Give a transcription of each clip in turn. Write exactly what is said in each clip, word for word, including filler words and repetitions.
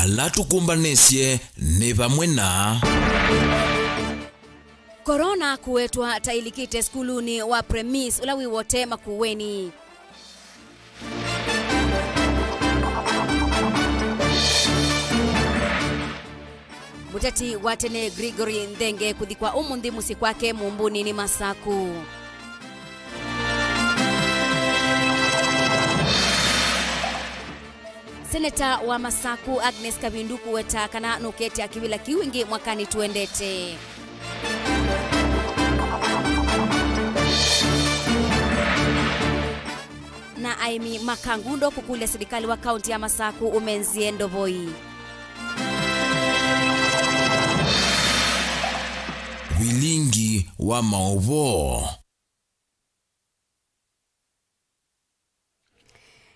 Ala tũkũmbanĩsye nĩ vamwe na. Corona kũwetwa ta ĩlikĩte sukulunĩ wa Premise ũla wĩ Wote Makueni. Mũteti wa tene Gregory Nthenge kũthikwa ũmũnthĩ mũsyĩ kwake Mũmbũnĩ nĩ Masaku. Seneta wa Masaku Agnes Kavindu kũweta kana nũketĩa kĩvĩla kĩu ĩngĩ mwakanĩ tũendete. Na aĩmi ma Kangundo kũkũlya silikalĩ wa kaunti ya Masaku ũmenzĩe ndovoi. Vilingi wa maũvoo.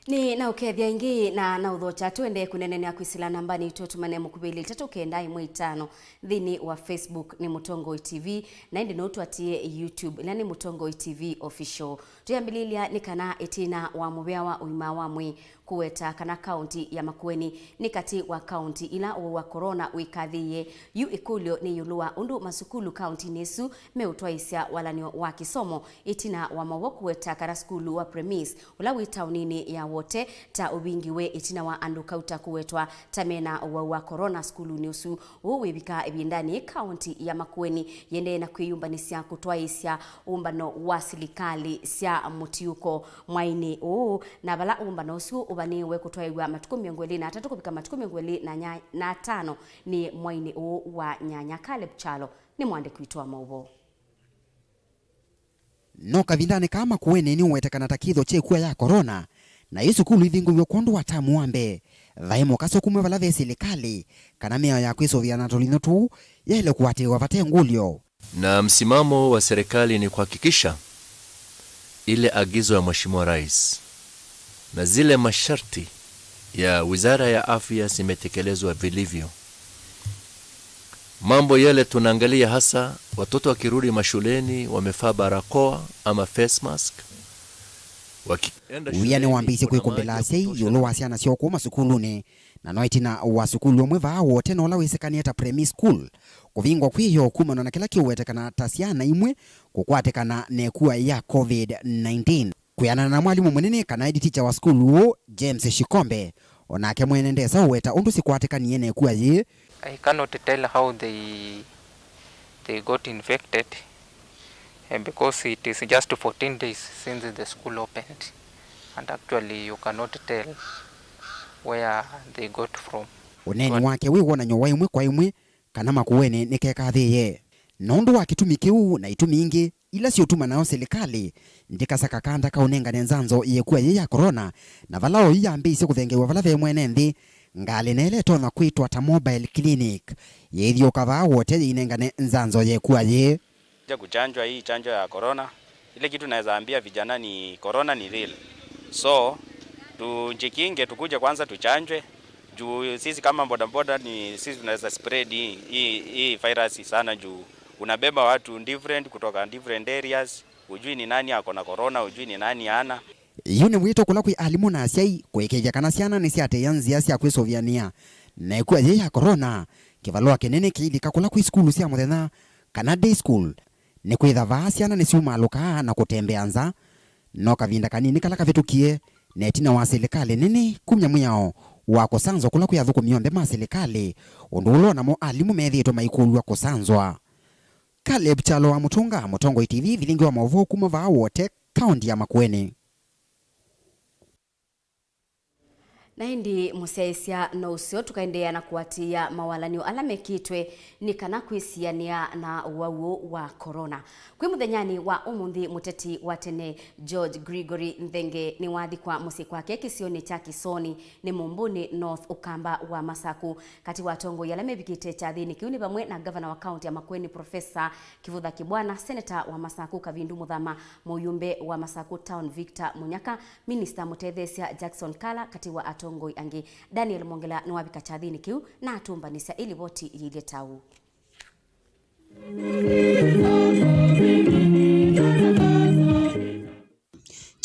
Nĩ naũkethya ĩngĩ na naũthokya tũendee kũneenea kwĩsĩla nambanĩ itũ, tũmane mũkuvĩlĩ itatũ kenda ĩmwe itano nthĩnĩ wa Facebook nĩ Mũtongoi T V, na ĩndĩ no ũtũatĩĩe YouTube ĩla nĩ Mũtongoi T V Official. Tũyambĩlĩlya nĩ kana ĩtina wa mũvea wa ũima wa mwĩĩ kũweta kana kaunti ya Makueni nĩ katĩ wa kaunti ila ũwau wa corona wĩkathĩĩe, yu ĩkũlyo nĩ ĩũlũ wa ũndũ masukulu kauntinĩ ĩsu meũtwaĩĩsya walan'yo wa kĩsomo ĩtina wa maũvoo kũweta kana sukulu wa Premise ũla wĩ taoninĩ ya Wote ta ũvingiwe ĩtina wa andũ kauta kũwetwa ta mena ũwau wa corona sukulunĩ ũsu. Ũũ wĩvika ĩvindanĩ kaunti ya Makueni yĩendee na kwĩyũmbanĩsya kũtwaĩĩsya ũmbano wa silikalĩ sya mũtiũko mwainĩ ũũ, na vala ũmbano ũsu ũvanĩĩwe kũtwaĩw'a matukũ mĩongo ĩlĩ na atatũ kũvika matukũ mĩongo ĩlĩ na nya-, na atano nĩ mwainĩ ũũ wa nyanya. Caleb Kyalo nĩ mũandĩki witũ wa maũvoo. No kavindanĩ kaa Makueni nĩũwetekana ta kĩtho kya ĩkua ya corona, na yu sukulu ivingũiwe kwondũ wa tamu wa mbee. Vaĩ mũkaso kuma vala ve silikalĩ kana mĩao ya kwĩsũvĩa na tũlinyũ tũu yaĩle kũatĩĩwa vate ngũlyo. Na msimamo wa serikali ni kuhakikisha ile agizo ya Mheshimiwa Rais na zile masharti ya Wizara ya Afya zimetekelezwa vilivyo. Mambo yale tunaangalia hasa watoto wakirudi mashuleni wamevaa barakoa ama face mask. Waki- Wĩa nĩwambĩĩisye kwĩkũmbĩla asyai ĩũlũ wa syana syoo kũu masukulunĩ, na no ĩtina wa sukulu ũmwe vaa Wote na ũla wĩsĩkanĩe ta Premise School kũvingwa kwĩoo kumana na kĩla kĩũwetekana ta syana imwe kũkwatĩkana na ĩkua ya covid nineteen. Kwĩanana na mwalimũ mũnene kana head teacher wa sukulu ũũ, James Shikombe, o nake mwene ndesa ũweta ũndũ sikwatĩkanie na ĩkua yĩĩ. I cannot tell how they, they got infected, eh, because it is just fourteen days since the school opened, and actually you cannot tell where they got from. Ũneeni wake wĩ wonany'o wa ĩmwe kwa ĩmwe kana Makueni nĩkekathĩĩe. Nũndũ wa kĩtumi kĩu na itumi ingĩ ila siũtuma nayo silikalĩ ndĩkasa kakanda kaũnengane nzanzo ya ĩkua yĩĩ ya corona, na vala oyu yambĩĩisye kũthengeew'a vala ve mwene nthĩ, ngalĩ na ĩla ĩtonya kwĩtwa ta mobile clinic yĩithyũũka vaa Wote yĩinengane nzanzo ya ĩkua yĩĩ. Kuja kuchanjwa hii chanjo ya corona, ile kitu naweza ambia vijana ni corona ni real. So, tujikinge, tukuje kwanza tuchanjwe. Juu sisi kama bodaboda ni sisi tunaweza spread hii, hii, hii virus sana juu unabeba watu different kutoka different areas. Hujui ni nani ako na corona, hujui ni nani hana. Yu nĩ wĩto kũla kwĩ alimũ na asyai kũĩkĩĩthya kana syana nĩsyaatĩĩa nzĩa sya kwĩsũvĩanĩa na ĩkua yĩĩ ya corona. Kĩvalũa kĩnene kĩilika kũla kwĩ sukulu sya mũthenya kana day school, nĩkwĩtha vaa syana nĩsyumaalũkaa na kũtembea nza. No kavinda kanini kala kavĩtũkie, na ĩtina wa silikalĩ nene kumya mwĩao wa kũsanzwa kũla kwĩ athũkũmi onthe ma silikalĩ, ũndũ ũla onamo alimũ methĩĩtwe maikũlw'a kũsanzwa. Caleb Kyalo wa Mũtũnga, Mũtongoi T V, vilingi wa maũvoo kuma vaa Wote, kaunti ya Makueni. Na ĩndĩ mũsyaĩĩsya no ũseo, tũkaendeea na kũatĩĩa mawalan'yo ala mekĩtwe nĩ kana kwĩsianĩa na ũwau ũũ wa corona. Kwĩ mũthenyanĩ wa ũmũnthĩ, mũteti wa tene George Gregory Nthenge nĩwathikwa mũsyĩ kwake kĩsionĩ kya Kisoni nĩ Mũmbũnĩ North, Ũkamba wa Masaku. Katĩ wa atongoi ala mevikĩte kyathĩnĩ kĩu nĩ vamwe na ngavana wa kaunti ya Makueni Professor Kivutha Kibwana, seneta wa Masaku Kavindu Muthama, mũyumbe wa Masaku Town Victor Munyaka, minista mũtetheesya Jackson Kala, katĩ wa atongoi angĩ. Daniel Mwongela nĩwavika kyathĩnĩ kĩu na atũmbanĩsya ĩlivoti yĩilye ta ũũ.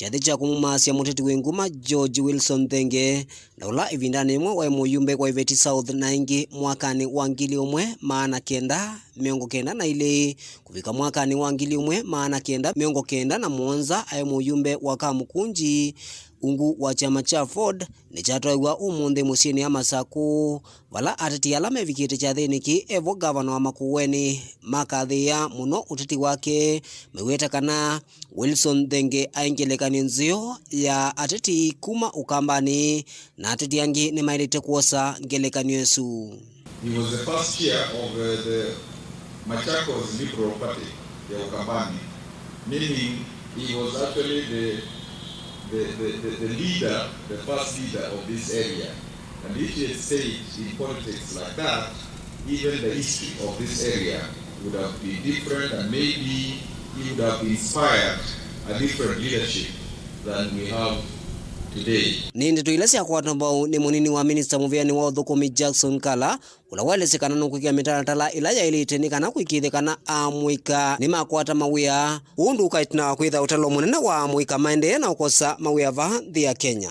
kyathĩ kya kũmũmaasya mũteti wĩ nguma George Wilson Thenge, na ũla ĩvindanĩ yĩmwe waĩ mũyumbe wa Iveti South na ĩngĩ mwakanĩ wa ngili ũmwe maana kenda mĩongo kenda na ilĩ kũvika mwakanĩ wa ngili ũmwe maana kenda mĩongo kenda na mũonza aĩ mũyumbe wa Kamũkũnji. Ungu wa kyama kya Ford nĩkyatwaiwa ũmũnthĩ mũsyĩnĩ ya Masakũ, vala ateti ala mevikĩte kyathĩnĩ kĩĩ evo ngavana wa Makueni makathĩĩa mũno ũteti wake, meweta kana Wilson Thenge aĩ ngelekany'o nzeo ya ateti kuma Ũkambanĩ, na ateti angĩ nĩmaĩlĩte kwosa ngelekany'o ĩsu. He was the first chair of uh, the Machakos Liberal Party, the Ukambani, meaning he was actually the, the, the, the, the leader, the first leader of this area. And if he had stayed in politics like that, even the history of this area would have been different, and maybe he would have inspired a different leadership than we have today. Nĩ ndeto ila syakwatwa mbau nĩ mũnini wa minista mũvĩanĩ wa ũthũkũmi Jackson Kala, ũla waelesye kana nũkwĩkĩa mĩtalatala ĩla yaĩlĩte nĩ kana kũĩkĩĩthya kana amũika nĩmakwata mawĩa, ũndũ ũkaĩ ĩtina wa kwĩtha ũtalo mũnene wa amũika maendee na ũkosa mawĩa vaa nthĩ ya Kenya.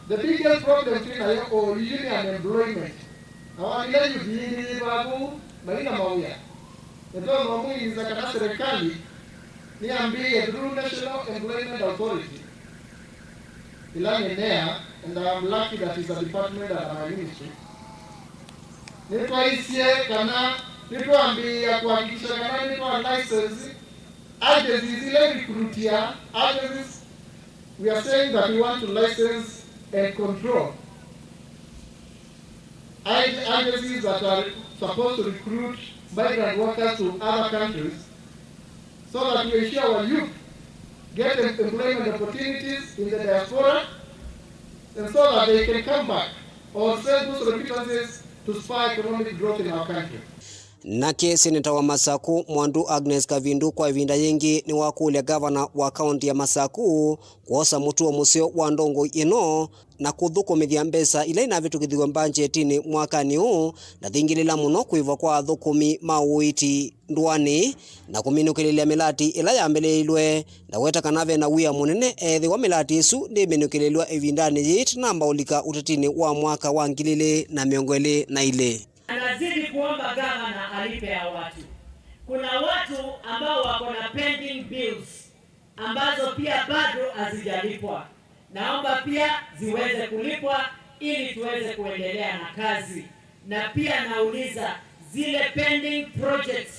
The biggest problem twĩ nayo oyu nĩ unemployment. Na walile youth yingĩ yĩvaa kũu maina mawĩa. Nĩtwona mũilisya kana serikali nĩyambĩĩe through National Employment Authority, ĩla nĩ NEA, and I am lucky that is a department under my ministry. Nĩtwaisye kana nĩtwambĩĩa kũhakikisha kana nĩtwa license agencies ila recruitia agencies. We are saying that we want to license and control ag- agencies that are supposed to recruit migrant workers to other countries, so that we ensure our youth get em- employment opportunities in the diaspora, and so that they can come back or send those remittances to spur economic growth in our country. Nake seneta wa Masakũ Mwandu Agnes Kavindu kwa ĩvinda yĩngĩ nĩwakũlya ngavana wa kaũnti ya Masakũ kwosa mũtuo mũseo wa ndongoi ĩno na kũthũkũmĩthya mbesa ila inavĩtũkĩthiw'e mbanjetinĩ mwakanĩ ũũ, ndathingĩlĩla mũno kũĩvwa kwa athũkũmi ma ũiiti ndũanĩ na kũminũkĩlĩlya mĩlati ĩla yambĩlĩĩilwe. Ndaweta kana ve na wia mũnene ethĩwa mĩlati ĩsu ndĩminũkĩlĩlw'a ĩvindanĩ yĩĩ tũnamba ũlika ũtetinĩ wa mwaka wa ngili ilĩ na mĩongo ĩlĩ na ilĩ. Anazidi kuomba gavana alipe ya watu. Kuna watu ambao wako na pending bills ambazo pia bado hazijalipwa. Naomba pia ziweze kulipwa ili tuweze kuendelea na kazi. Na pia nauliza zile pending projects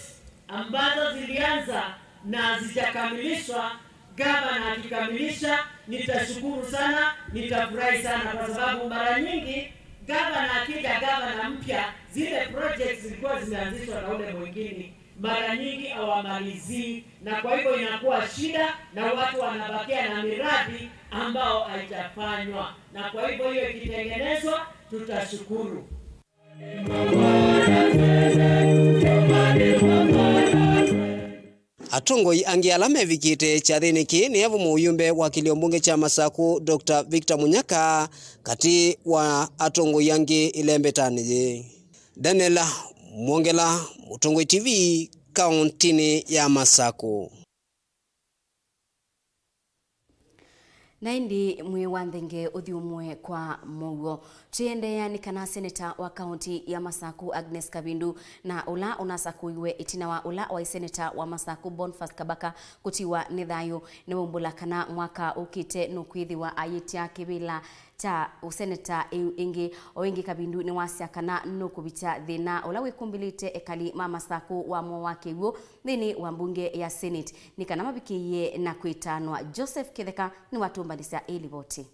ambazo zilianza na hazijakamilishwa, gavana akikamilisha, nitashukuru sana, nitafurahi sana, kwa sababu mara nyingi gavana akija, gavana mpya, zile projects zilikuwa zimeanzishwa na ule mwingine, mara nyingi hawamalizii, na kwa hivyo inakuwa shida na watu wanabakia na miradi ambao haijafanywa, na kwa hivyo hiyo ikitengenezwa tutashukuru. Atongoi angĩ ala mevikĩte kyathĩnĩ kĩĩ nĩ evo mũyumbe wa kĩlio mbunge kya Masakũ, Doctor Victor Munyaka, katĩ wa atongoi angĩ ĩlembetanĩ yĩĩ. Daniel Mwongela, Mũtongoi T V, kaũntinĩ ya Masakũ. Na ĩndĩ mwĩĩ wa nthenge ũthi ũmwe kwa mũuo. Tũiendeea nĩ kana seneta wa kaũnti ya Masakũ Agnes Kavindu, na ũla ũnasakũiwe ĩtina wa ũla waĩ seneta wa Masakũ Boniface Kabaka kũtiwa nĩ thayũ, nĩwaumbũla kana mwaka ũkĩte nũkwĩthĩwa ayĩtya kĩvĩla kya ũseneta ĩu ĩngĩ. O ĩngĩ Kavindu nĩwasya kana nũkũvikya thĩna ũla wĩkumbĩlĩte ekali ma Masakũ wa mwao wa kĩw'ũ nthĩnĩ wa mbunge ya Senate nĩ kana mavikĩĩe na kwĩtanwa. Joseph Kĩtheka nĩwatũmbanĩsya ĩ livoti.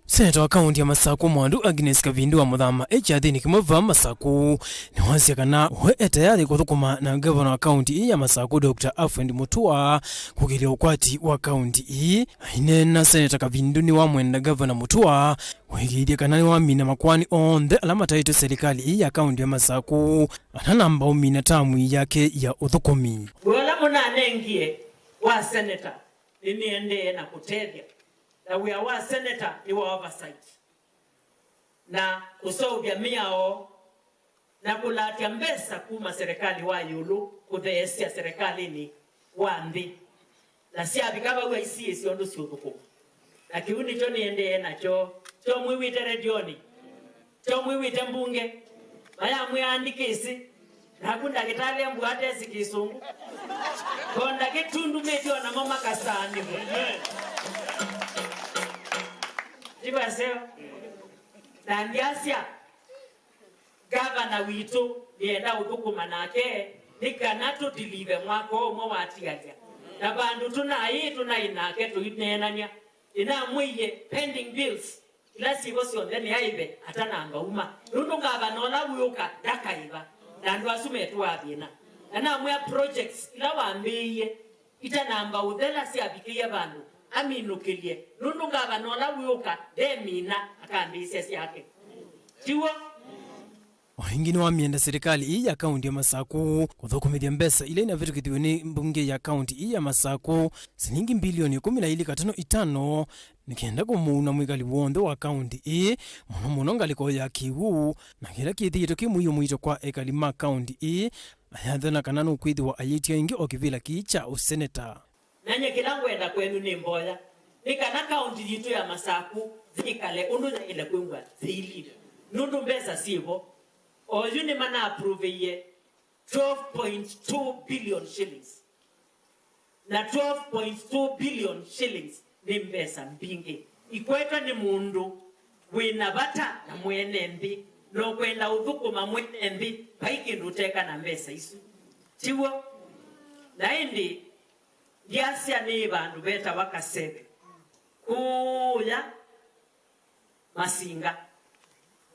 Seneta wa kaũnti ya Masakũ Mwandu Agnes Kavindu wa Mũthama e kyathĩnĩ kĩmwe vaa Masakũ nĩwasya kana we e tayarĩ kũthũkũma na ngavana wa kaũnti ĩĩ ya Masakũ Doctor Alfred Mutua kũkĩlya ũkwati wa kaũnti ĩĩ. Aineena, Seneta Kavindu nĩwamwenda Ngavana Mutua kũĩkĩĩthya kana nĩwamina makoani onthe ala mataĩtwe selikalĩ ĩĩ ya kaũnti ya Masakũ atanamba ũmina tamu yake ya ũthũkũmi. Wĩa ũla mũnanengie wa seneta nĩnĩendee na kũtethya, na wĩa wa seneta nĩ wa oversight na kũseũvya mĩao na kũlatya mbesa kuma serikali wa ĩũlũ kũtheesya serikalĩnĩ wa nthĩ. Na syavika vau aisiĩĩsya ũndũ siũthũkũma. Na kĩu nĩkyo nĩendee nakyo. Kyo mwĩw'ĩte redionĩ. Kyo mwĩw'ĩte mbunge. Mayamwĩa andĩkĩsi. Naku ndagĩtalĩ ambua atesi kĩsũngũ. Konda kĩtundumĩtye o namo makasaanĩw'a. Ndivaseo. Na ndyasya, Gavana witũ nĩenda ũthũkũma nake nĩ kana tũtilive mwaka ũmwe watialya. Na vandũ tũnaĩ tũnaĩ nake tũineenany'a, nĩnamwĩie pending bills ila syĩvo syonthe nĩaĩve atanamba uma. Nũndũ ngavana ũla wĩũka ndakaĩva, na andũ asu metũaa thĩna. Na namwĩa projects ila wambĩĩie itanamba ũthela syavikĩie vandũ aminũkĩlye, nũndũ ngavana ũla wĩũka ndemina akambĩĩsya syake. Tiw'o? O ĩngĩ nĩwamĩenda silikalĩ ii ya kaunti ya Masakũ kũthũkũmĩthya mbesa ila inavĩtũkĩthiw'e nĩ mbunge ya kaunti ii ya Masakũ silingi mbilioni ĩkũmi na ilĩ katono itano nĩ kenda kũmũuna mwĩkali w'onthe wa kaunti ii, mũno mũno ngalĩko ya kĩw'ũ, na kĩla kĩthĩĩtwe kĩ mũio mũito kwa ekali ma kaunti ii, ayathana kana nũkwĩthĩwa ayĩtya ĩngĩ o kĩvĩla kĩĩ kya ũseneta. Na nyie kĩla ngwenda kwenyu nĩ mboya, nĩ kana kaunti yitũ ya Masakũ yĩkale ũndũ yaĩle kwĩw'a yĩilyĩ, nũndũ mbesa syĩvo. Oyu nĩmanaapruveie twelve point two billion shillings. Na twelve point two billion shillings nĩ mbesa mbingĩ. Ikwetwe nĩ mũndũ wĩ na vata na mwene nthĩ, na ũkwenda ũthũkũma mwene nthĩ, vai kĩndũ ũteka na mbesa isu. Tiw'o? Na ĩndĩ, ndyasya nĩ vandũ vetawa Kaseve. Kũũya Masinga.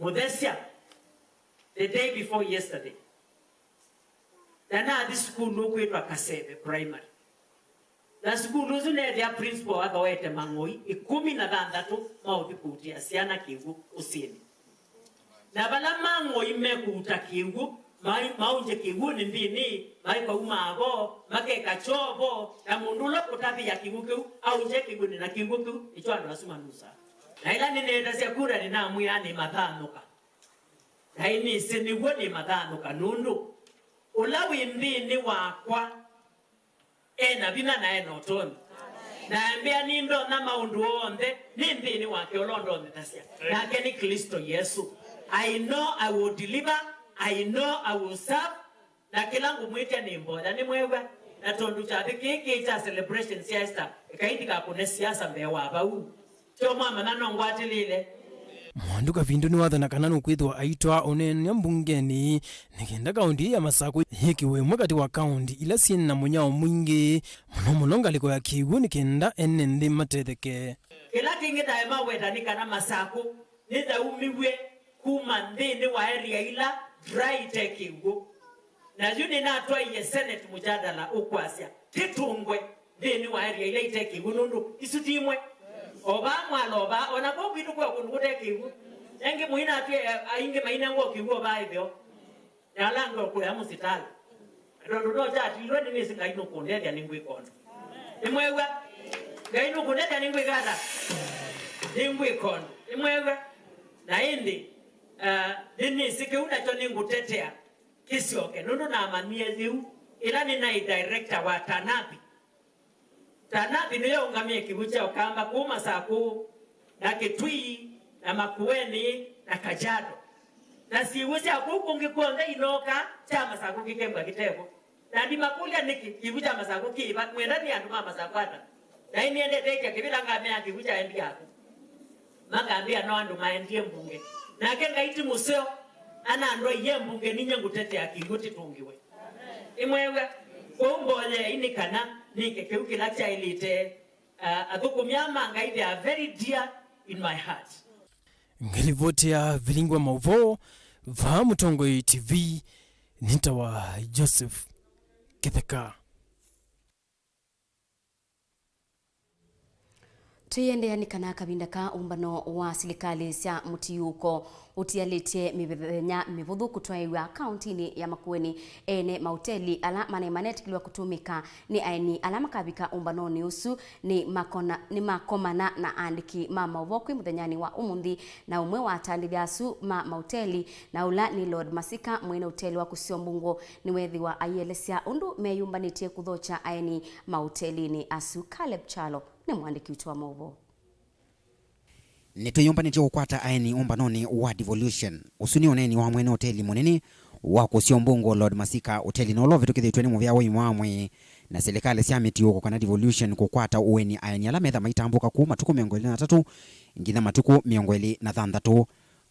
Mũthesya, the day before yesterday. Na nathi sukulu ũkwĩtwa Kaseve Primary. Na sukulu ũsu neethĩa principal athoete mang'oi ĩkũmi na thanthatũ ma ũthi kũutĩa syana kĩw'ũ ũsĩnĩ. Na vala mang'oi mekũuta kĩw'ũ, mai-, maũngye kĩw'ũnĩ nthĩnĩ, maikauma vo, makeka kyoo vo, na mũndũ ũla ũkũtavĩĩa kĩw'ũ kĩu aũngye kĩw'ũnĩ, na kĩw'ũ kĩu nĩkyo andũ asu manusaa. Na ĩla nĩneetasya kura nĩnamwĩaa nĩmathanũka. Na ĩnĩsĩ nĩw'o nĩmathanũka, nũndũ ũla wĩ nthĩnĩ wakwa e na vinya na e na ũtonyi. Na ambĩa nĩndonya maũndũ onthe nĩ nthĩnĩ wake ũla ũndonyethasya. Nake nĩ Klĩsto Yesũ. I know I will deliver, I know I will serve, na kĩla ngũmwĩtya nĩ mboya, nĩmwew'a? Na tondũ kyathĩ kĩĩ kĩĩ kya celebration sya Easter, ekai ndikakũne siasa mbee wa vau. Tyo mwamanya no ngwatĩlĩle. Mwandu Kavindu nĩwathana kana nũkwĩthĩwa aitwaa ũneenany'a mbungenĩ nĩ kenda kaunti ĩĩ ya Masakũ yĩkĩwe ĩmwe katĩ wa kaunti ila syĩ na mũnyao mwingĩ, mũno mũno ngalĩko ya kĩw'ũ, nĩ kenda ene nthĩ matetheke. Kĩla kĩngĩ ndaema weta nĩ kana Masakũ nĩthaumiw'e kuma nthĩnĩ wa area ila dry ite kĩw'ũ. Na yu nĩnatwaie Senate mũjadala ũkwasya kĩtũngwe nthĩnĩ wa area ila ite kĩw'ũ, nũndũ isu ti imwe. O vaa mwalo o vaa, o na kũu kwitũ kwĩ o kũndũ kũte kĩw'ũ. Engĩ mũinatw'e, aingĩ mainengwa o kĩw'ũ o vaa ĩtheo. Na ala angĩ o kũya mũsitalĩ. Na tondũ no kyatilwe, nĩnĩsĩ Ngai nũkũndethya nĩngwĩka ũndũ. Nĩmwew'a? Ngai nũkũndethya nĩngwĩka ata? Nĩngwĩka ũndũ. Nĩmwew'a? Na ĩndĩ, ah, nĩnĩsĩ kĩu nakyo nĩngũtetea kĩsyoke, nũndũ namanyie yĩu ĩla nĩnaĩ director wa Tanathi. Tanathi nĩyo ũngamĩe kĩw'ũ kya Ũkamba kũu Masakũ, na Kĩtui, na Makueni, na Kajiado. Na syĩw'ũ sya kũu kũngĩ kw'onthe inoka, kya Masakũ kĩkembwa kĩtevo. Na ndimakũlya nĩkĩ, kĩw'ũ kya Masakũ kĩva, mwenda nĩ andũ ma Masakũ ata? Na ĩnĩendete ĩkya kĩvĩla ngamea kĩw'ũ kyaendie aku. Makambĩa no andũ maendie mbunge. Nake Ngai ti mũseo, anandwaie mbunge ninyie ngũtetea kĩw'ũ tĩtũngĩwe. Nĩmwew'a? Kwoou mboyei nĩ kana nĩke kĩu kĩla kyaĩlĩte. Uh, athũkũmi aa ma Ngai, they are very dear in my heart. Ngĩlivoti ya vilingi wa maũvoo vaa Mũtongoi T V, nĩtawa Joseph Kĩtheka. Twĩendeea nĩ kana kavinda ka ũmbano wa silikalĩ sya mũtiũko ũtialĩtye mĩthenya mĩvũthũ kũtwaĩw'a kaũntinĩ ya Makueni, ene maũteli ala manaĩ manetĩkĩlw'a kũtũmĩka nĩ aeni ala makavika ũmbanonĩ ũsu nĩ makona-, nĩ makomana na aandĩki ma maũvoo kwĩ mũthenyanĩ wa ũmũnthĩ, na ũmwe wa atandĩthya asu ma maũteli, na ũla nĩ Lord Masika, mwene ũteli wa Kũsyombungwo, nĩweethĩwa aielesya ũndũ meyũmbanĩtye kũthokya aeni maũtelinĩ asu. Caleb Kyalo nĩ mũandĩki witũ wa maũvoo. Nĩtwĩyũmbanĩtye kũkwata aeni ũmbanonĩ wa Devolution. Ũsu nĩ ũneeni wa mwene ũteli mũnene wa Kũsyombungwo, Lord Masika, ũtelinĩ ũla ũvĩtũkĩthĩtw'e nĩ mũvĩa wa ũima wa mwĩĩ na silikalĩ sya mĩtiũko kana Devolution kũkwata ũeni aeni ala metha maitambũka kũu matukũ mĩongo ĩlĩ na atatũ nginya matukũ mĩongo ĩlĩ na thanthatũ.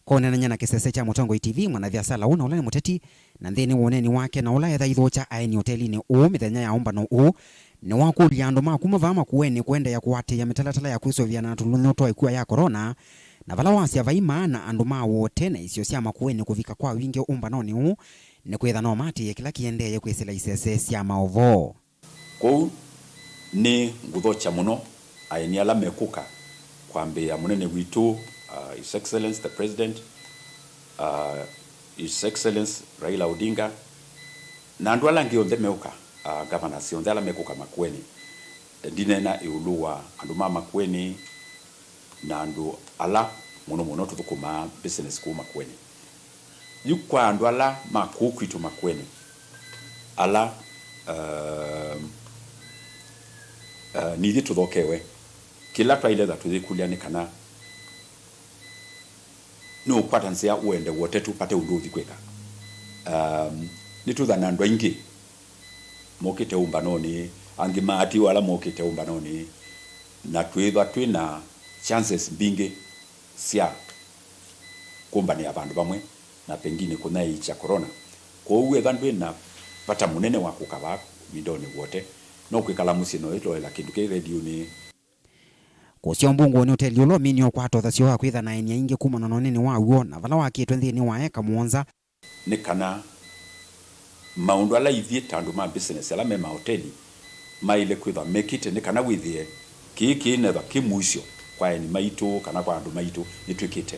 Kũneenany'a na kĩsese kya Mũtongoi T V, mwanaviasala ũũ na ũla nĩ mũteti, na nthĩnĩ wa ũneeni wake na ũla etha aithokya aeni ũtelinĩ ũũ mĩthenya ya ũmbano ũũ, nĩwakũlya andũ ma kuma vaa Makueni kũendeea kũatĩĩa mĩtalatala ya kwĩsũvĩana na tũlũnyũ twa ĩkua ya corona, na vala wasya vai maana andũ ma Wote na isio sya Makueni kũvika kwa wingĩ ũmbanonĩ ũũ, nĩkwĩtha no maatĩĩe kĩla kĩendeeye kwĩsĩla isese sya maũvoo. Kwoou nĩ ngũthokya mũno aeni ala mekũka, kwambĩĩa mũnene witũ, uh, His Excellency the President, uh, His Excellency Raila Odinga, na andũ ala angĩ onthe meũka, uh, governors onthe ala mekũka Makueni. Ndineena ĩũlũ wa andũ ma Makueni, na andũ ala mũno mũno tũthũkũmaa business kũu Makueni. Yu kwa andũ ala ma kũu kwitũ Makueni, ala, um, uh, nithyĩ tũthokewe, kĩla twaĩle tha tũyĩkũlya nĩ kana nũũkwata nzĩa ũende Wote tu vate ũndũ ũthi kwĩka. Um, nĩtwĩtha na andũ aingĩ mokĩte ũmbanonĩ, angĩ maatiwa ala mokĩte ũmbanonĩ, na twĩthwa twĩ na chances mbingĩ sya kũmbanĩa vandũ vamwe na pengine kũnyaĩĩkya corona. Kwoou ethwa ndwĩ na vata mũnene wa kũka vaa ĩvindanĩ Wote, no kwĩkala mũsyĩ na ũyĩloela kĩndũ kĩ rediũnĩ. Kũsyombungwo nĩ ũteli ũla ũminie ũkwata ũthasyo wa kwĩtha na aeni aingĩ kumana na ũnene waw'o na vala wakĩtwe nthĩnĩ wa eka mũonza. Nĩ kana maũndũ ala ithyĩ ta andũ ma business ala me maoteli maĩle kwĩthwa mekĩte nĩ kana wĩthĩe kĩĩ kĩinethwa kĩ mũisyo kwa aeni maitũ kana kwa andũ maitũ nĩtwĩkĩte.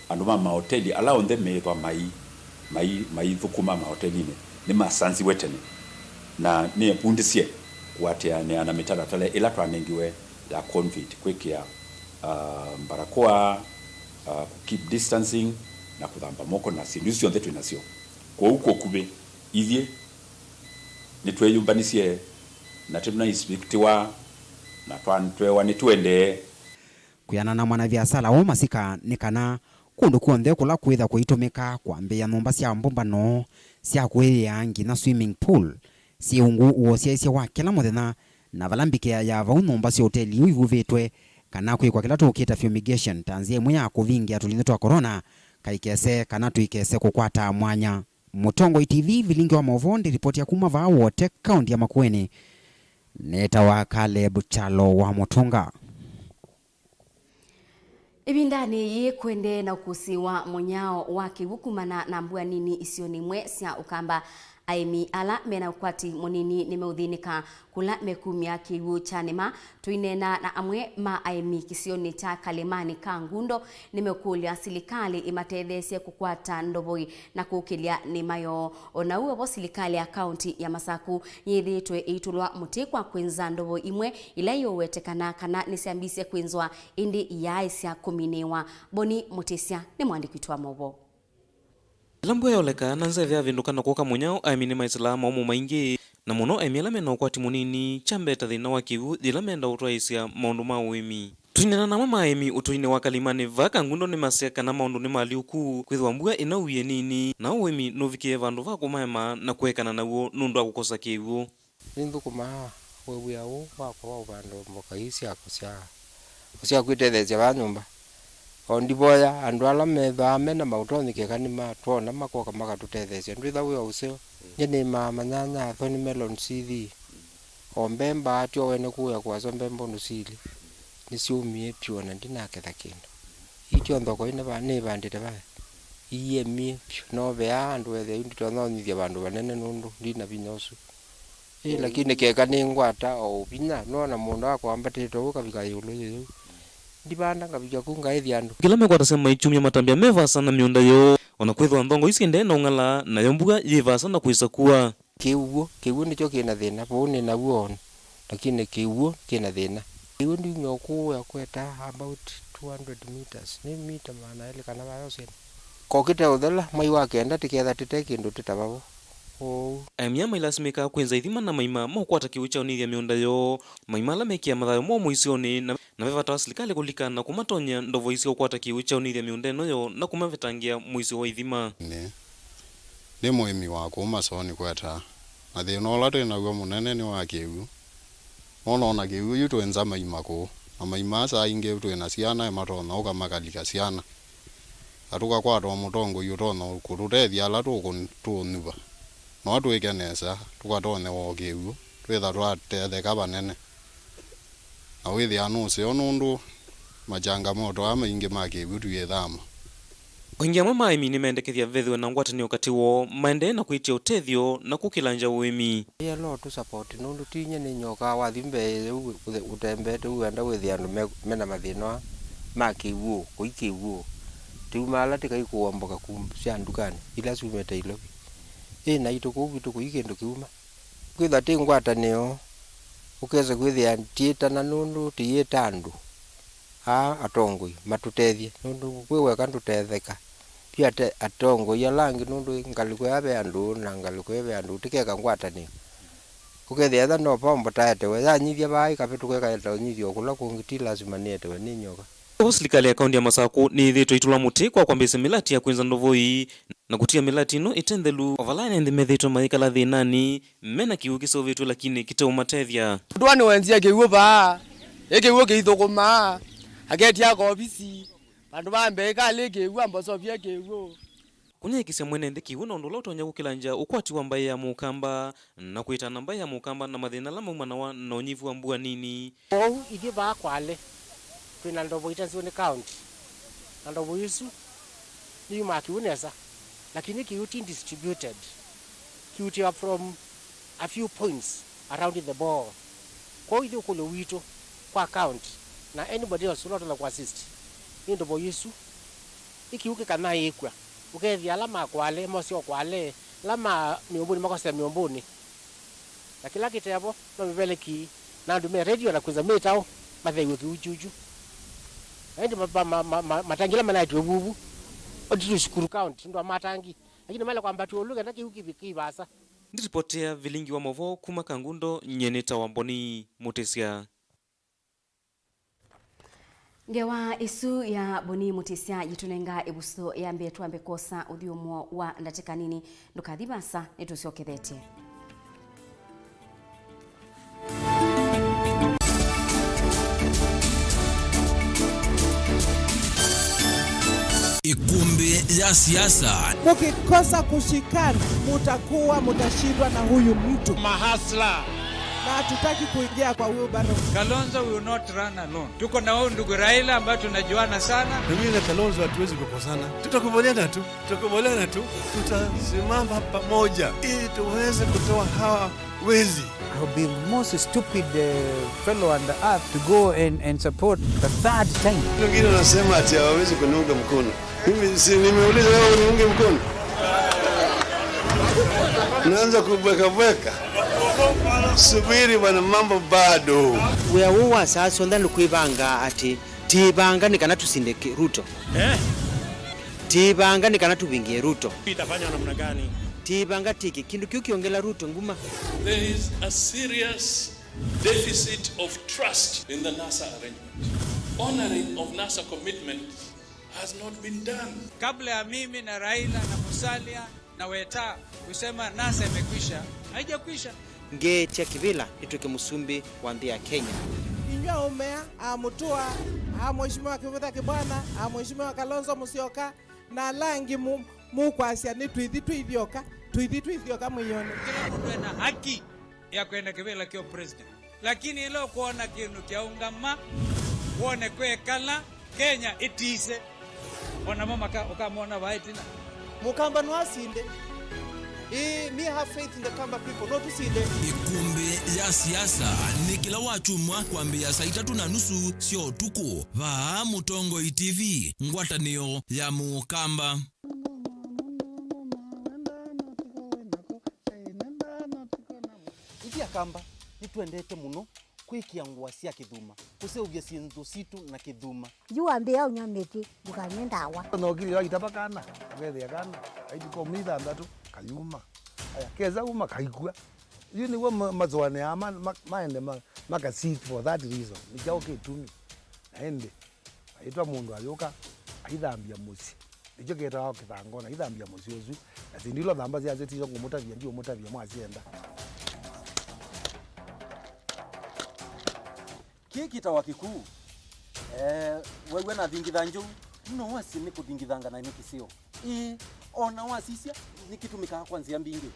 Andũ ma maoteli ala onthe meĩthwa mai, mai, maithũkũma maotelinĩ nĩmasanziwe tene na nĩevundĩsye kũatĩanĩa na mĩtalatala ĩla twanengiwe ya COVID, kwĩkĩa, ah, mbarakoa, ah, kũ keep distancing, na kũthamba moko na syĩndũ isu syonthe twĩ nasyo. Kwoou kwa ũkuvĩ, ithyĩ nĩtweeyũmbanisye na tũnainspektiwa na twa-, tweewa nĩtũendee. Kwĩanana na mwanaviasala ũũ Masika nĩ kana kũndũ kw'onthe kũla kwĩtha kũitũmĩka kwambĩĩa nyũmba sya mbũmbano sya kũĩyĩa nginya swimming pool, syĩ ungu wa ũsyaĩĩsya wa kĩla mũthenya, na vala mbikĩa ya vau nyũmba sya ũteli ũu ivuvĩtwe, kana kwĩkwa kĩla tũũkĩta fumigation ta nzĩa ĩmwe ya kũvingĩa tũlũnyũ twa corona kaikese kana tũikese kũkwata mwanya. Mũtongoi T V, vilingi wa maũvoo, ndĩripotia kuma vaa Wote, kaũnti ya Makueni, nĩtawa Caleb Kyalo wa Mũtũnga. Ĩvindanĩ yĩĩ, kũendee na ũkũsĩ wa mũnyao wa kĩw'ũ kumana na mbua nini isionĩ imwe sya Ũkamba. Aĩmi ala mena ũkwati mũnini nĩmeũthĩnĩka kũla mekumya kĩw'ũ kya nĩma. Tũineena na amwe ma aĩmi kĩsionĩ kya Kalemani ka Ngundo, nĩmekũlya silikalĩ ĩmatetheesye kũkwata ndovoi na kũkĩlya nĩma yoo. O na ũu vo, silikalĩ ya kaũnti ya Masaku yĩthĩĩtwe ĩitũlwa mũtĩ kwa kwĩnza ndovoi imwe ila iũwetekana kana nĩsyambĩĩsye kwĩnzwa ĩndĩ iyaaĩsya kũminĩĩwa. Boni Mũtĩsya nĩ mũandĩki witũ wa maũvoo. Yĩla mbua yoleka na nzeve yavĩndũka na kwoka mũnyao, aĩmi nĩmaĩsĩlaa maũmũ maingĩ, na mũno aĩmi ala mena ũkwati mũnini, kya mbee ta thĩna wa kĩw'ũ yĩla menda ũtwaĩĩsya maũndũ ma ũĩmi. Tũineena na amwe ma aĩmi ũtũinĩ wa Kalemani vaa Kangundo nĩmasya kana maũndũ nĩ malyũku, kwĩthĩwa mbua ĩnauie nini, na ũĩmi nũvikĩe vandũ va kũmaema na kũekana naw'o nũndũ wa kũkosa kĩw'ũ. Nĩnthũkũmaa wĩa ũũ wakwa wa ũvanda mboka ii syakwa sya, sya kwĩtetheesya vaa nyũmba. O ndivoya andũ ala methĩawa me na maũtonyi keka nĩmatwona makoka makatũtetheesya. Ndwĩtha wĩa ũseo. Nyie nĩmaa manyanya, thorn melon, sithi. O mbemba atyo wene kũya kwasya mbemba ũndũ sili. Nĩsyũmie vyũ na ndinaketha kĩndũ. Ityo nthoko ĩne va, nĩvandĩte vaya. Iemie vyũ. No veaa andũ ethĩa yu nditonya ũnyithya vandũ vanene nũndũ ndina vinya ũsu. Ĩ, lakini keka nĩngwata o vinya, nona mũũnda wakwa wambatĩte ũu ũkavika ĩũlũ yĩu. Ndivanda ngavika ku ngaĩthya andũ. Kĩla mekwatasya maikyumya matambya me vaasa na mĩũnda yoo, o na kwĩthĩwa nthongo isu syendee na ũng'ala, nayo mbua yĩ vaasa na kwĩsa kua. Kĩw'ũ, kĩw'ũ nĩkyo kĩ na thĩna, vau nĩ naw'o o na, lakini kĩw'ũ kĩ na thĩna. Kĩw'ũ ndiumya ũkũũ ya kweta about two hundred meters, nĩ mita maana elĩ kana vaya ũseni. Kokĩte ũthela, mwai wa kenda tĩketha tĩte kĩndũ tĩtava vo. Ũu. Aemia mailasimĩkaa kwĩnza ithima na maima ma ũkwata kĩw'ũ kya ũnĩthya mĩũnda yoo, maima ala mekĩa mathayũ moo mũisyonĩ, na, na ve vata wa silikalĩ kũlika na kũmatony'a ndovoi sya ũkwata kĩw'ũ kya ũnĩthya mĩũnda ĩno yoo na kũmavetangĩa mũisyo wa ithima. Nĩ, nĩ mũĩmi wa kũu Masooni kweta, na thĩna ũla twĩ naw'o mũnene nĩ wa kĩw'ũ. Nũndũ ona kĩw'ũ yu twĩnza maima kũu, na maima aa saa ingĩ twĩ na syana, matonya ũka makalika syana. Na tũkakwata o mũtongoi ũtonya kũtũtethya ala tũkũ-, tũũnyuva. No atwĩke nesa, tũkatonyewa o kĩw'ũ, twĩtha twatetheka vanene. Na wĩthĩa nũseo nũndũ machangamoto aa maingĩ ma kĩw'ũ tũyĩthama. O ĩngĩ amwe ma aĩmi nĩmendekethya vethĩwe na ngwatanĩo katĩ woo, maendee na kwĩtya ũtethyo na kũkĩlangya ũĩmi. Yellow tũsapoti nũndũ ti inyie nĩnyokaa wathi mbee ũu ũthe-, ũtembeete ũu wenda wĩthĩa andũ me, mena mathĩna aa ma kĩw'ũ, kũi kĩw'ũ. Tĩumaala tĩkai kũomboka ku sya ndukanĩ ila syumĩte Ilovi. Ĩ naitũ kũu kwitũ kũi kĩndũ kĩuma. Kwĩthwa tĩ ngwatanĩo, ũkesa kwĩthĩa tiĩtana nũndũ tĩyĩta andũ aa atongoi matũtethye, nũndũ kwĩ weka ndũtetheka. Ti ate-, atongoi ala angĩ, nũndũ ngalĩko ya ve andũ na ngalĩko ya ve andũ, tĩkeka ngwatanĩo. Ũkethĩa ethwa no pombo taetewe, yanyithya vaa ĩkavĩtũka ĩkaeta ũnyithyo o kũla kũngĩ, ti lasima nĩetewe nĩ nyoka. Vo silikalĩ ya kaũntĩ ya Masakũ nĩyĩthĩĩtwe ĩitũla mũtĩ kwa kwambĩĩsya mĩlati ya kwĩnza ndovoi na kũtia mĩlati ĩno ĩte nthelu, o vala ene nthĩ methĩĩtwe mayĩkala thĩnanĩ, me na kĩw'ũ kĩseũvĩtw'e lakini kĩteũmatethya. Mũtũa nĩwenzie kĩw'ũ vaa, ĩ kĩw'ũ kĩithũkũmaa, aketia kovisi, vandũ va mbee ĩkalĩ kĩw'ũ, ambosovie kĩw'ũ. Kũnyaĩĩkĩsya mwene nthĩ kĩw'ũ na ũndũ ũla ũtonya kũkĩlangya ũkwati wa mbaĩ ya Mũkamba, na kwĩtana mbaĩ ya Mũkamba na mathĩna ala maumanawa na ũnyivu wa mbua nini. Kwoou ithyĩ vaa Kwale twĩ na ndovo itanziwe nĩ kaũnti, na ndovo isu nĩyumaa kĩw'ũ nesa, lakini kĩw'ũ ti distributed, kĩutĩwa from a few points around the bore. Kwoou ithyĩ ũkũlyo witũ kwa county na anybody else ũla ũtonya kũ assist nĩ ndovo isu. Ĩ kĩw'ũ kĩkanyaĩĩkw'a, ũkethĩa ala ma Kwale mosya o Kwale, ala ma Mĩũmbũnĩ makosea Mĩũmbũnĩ. Na kĩla kĩtevo no mĩveleki na andũ me ready o na kwĩnza mĩtaũ matheiwe kĩw'ũ kyuchu. Na ĩndĩ ma-, ma-, ma-, ma-, ma-, matangi ala manaetwe vuvu, o ti Shukuru County, nũndũ wa matangi, lakini male kwambatw'a ĩũlũ kenda kĩw'ũ kĩvi-, kĩi vaasa. Ndiripotea vilingi wa maũvoo kuma Kangundo, nyie nĩtawa Mboni Mũtĩsya. Ngewa ĩsu ya Boni Mũtĩsya yĩtũnenga ĩvuso ya mbee. Twambe kwosa ũthyũmũo wa ndatĩka nini. Ndũkathi vaasa, nĩtũsyokethetye. Ĩkũmbĩ ya siasa. Mkikosa kushikana, mutakuwa mutashindwa na huyu mtu. Mahasla. Na hatutaki kuingia kwa wheelbarrow. Kalonzo will not run alone. Tuko na huyu ndugu Raila ambaye tunajuana sana. Na mimi na Kalonzo hatuwezi kukosana. Tutakubaliana tu. Tutakubaliana tu. Tutasimama pamoja ili tuweze kutoa hawa wezi. I have been most stupid, uh, fellow on the earth to go and, and support the third time. Wengine wanasema ati hawawezi kuniunga mkono. Mimi si nimeuliza wewe uniunge mkono? Naanza kubweka bweka. Subiri bwana, mambo bado. Wĩa ũũ wa saa syonthe nĩ kwĩvanga atĩ tĩĩvanga nĩ kana tũsinde kĩ-, Ruto. Eh? Tĩĩvanga nĩ kana tũvingĩe Ruto. Itafanywa namna gani? Tĩĩvanga tĩkĩ kĩndũ kĩu kĩongela Ruto nguma. There is a serious deficit of trust in the NASA arrangement. Honoring of NASA commitments has not been done. Kabla ya mimi na Raila na Musalia na Weta kusema NASA imekwisha, haijakwisha. Ngeetya kĩvĩla nĩtw'ĩke mũsumbĩ wa nthĩ ya Kenya. Inyw'ĩ aũme aa, aa Mũtũa, aa Mheshimiwa Kĩvutha Kĩbwana, aa Mheshimiwa Kalonzo Musyoka, na ala angĩ mu-, mũkwasya nĩ tũithi twĩ ithyoka, tũithi twĩ ithyoka mwĩone. Kĩla mũndũ ena haki ya kwenda kĩvĩla kya president. Lakini ĩla ũkwona kĩndũ kyaũngama, wone kwekala, Kenya ĩtise. O namo maka-, ũkamona vaa ĩtina. Mũkamba no asinde. Ĩĩ, me have faith in the Kamba people, no tũsinde. Ĩkũmbĩ ya siasa nĩ kĩla wakyumwa kwambĩĩa saa itatũ na nusu sya ũtukũ. Vaa Mũtongoi T V, ngwatanĩo ya Mũkamba. Ithyĩ Akamba nĩtwendete mũno kwĩkĩa ngũa sya kĩthuma, kũseũvya syĩndũ sitũ na kĩthuma. Yu wambĩĩa ũnywa mĩtĩ, ndũkanywe ndawa. Nokilio aitava kana, akethĩa kana, aituka ũmĩ ithanthatu, kayuma. Aya, kesa uma, kaikw'a. Yu nĩw'o ma-, masũanĩaa ma-, ma-, maende ma-, maka seek for that reason. Nĩ kyaũ kĩtumi? Na ĩndĩ, aitwa mũndũ ayũka, aithambya mũsyĩ. Nĩkyo kĩtawa kĩthango, na aithambya mũsyĩ ũsu. Na syĩndũ ila ũthamba syasyo tisyo ngũmũtavya, ndiũmũtavya mwasyenda. Kĩĩ kĩtawa kĩkuu. Eh, wew'a nathingitha njũu, no wasye nĩ kũthingithanga na nĩ kĩseo. Ĩĩ, o na wasisya, nĩkĩtũmĩkaa kwa nzĩa mbingĩ.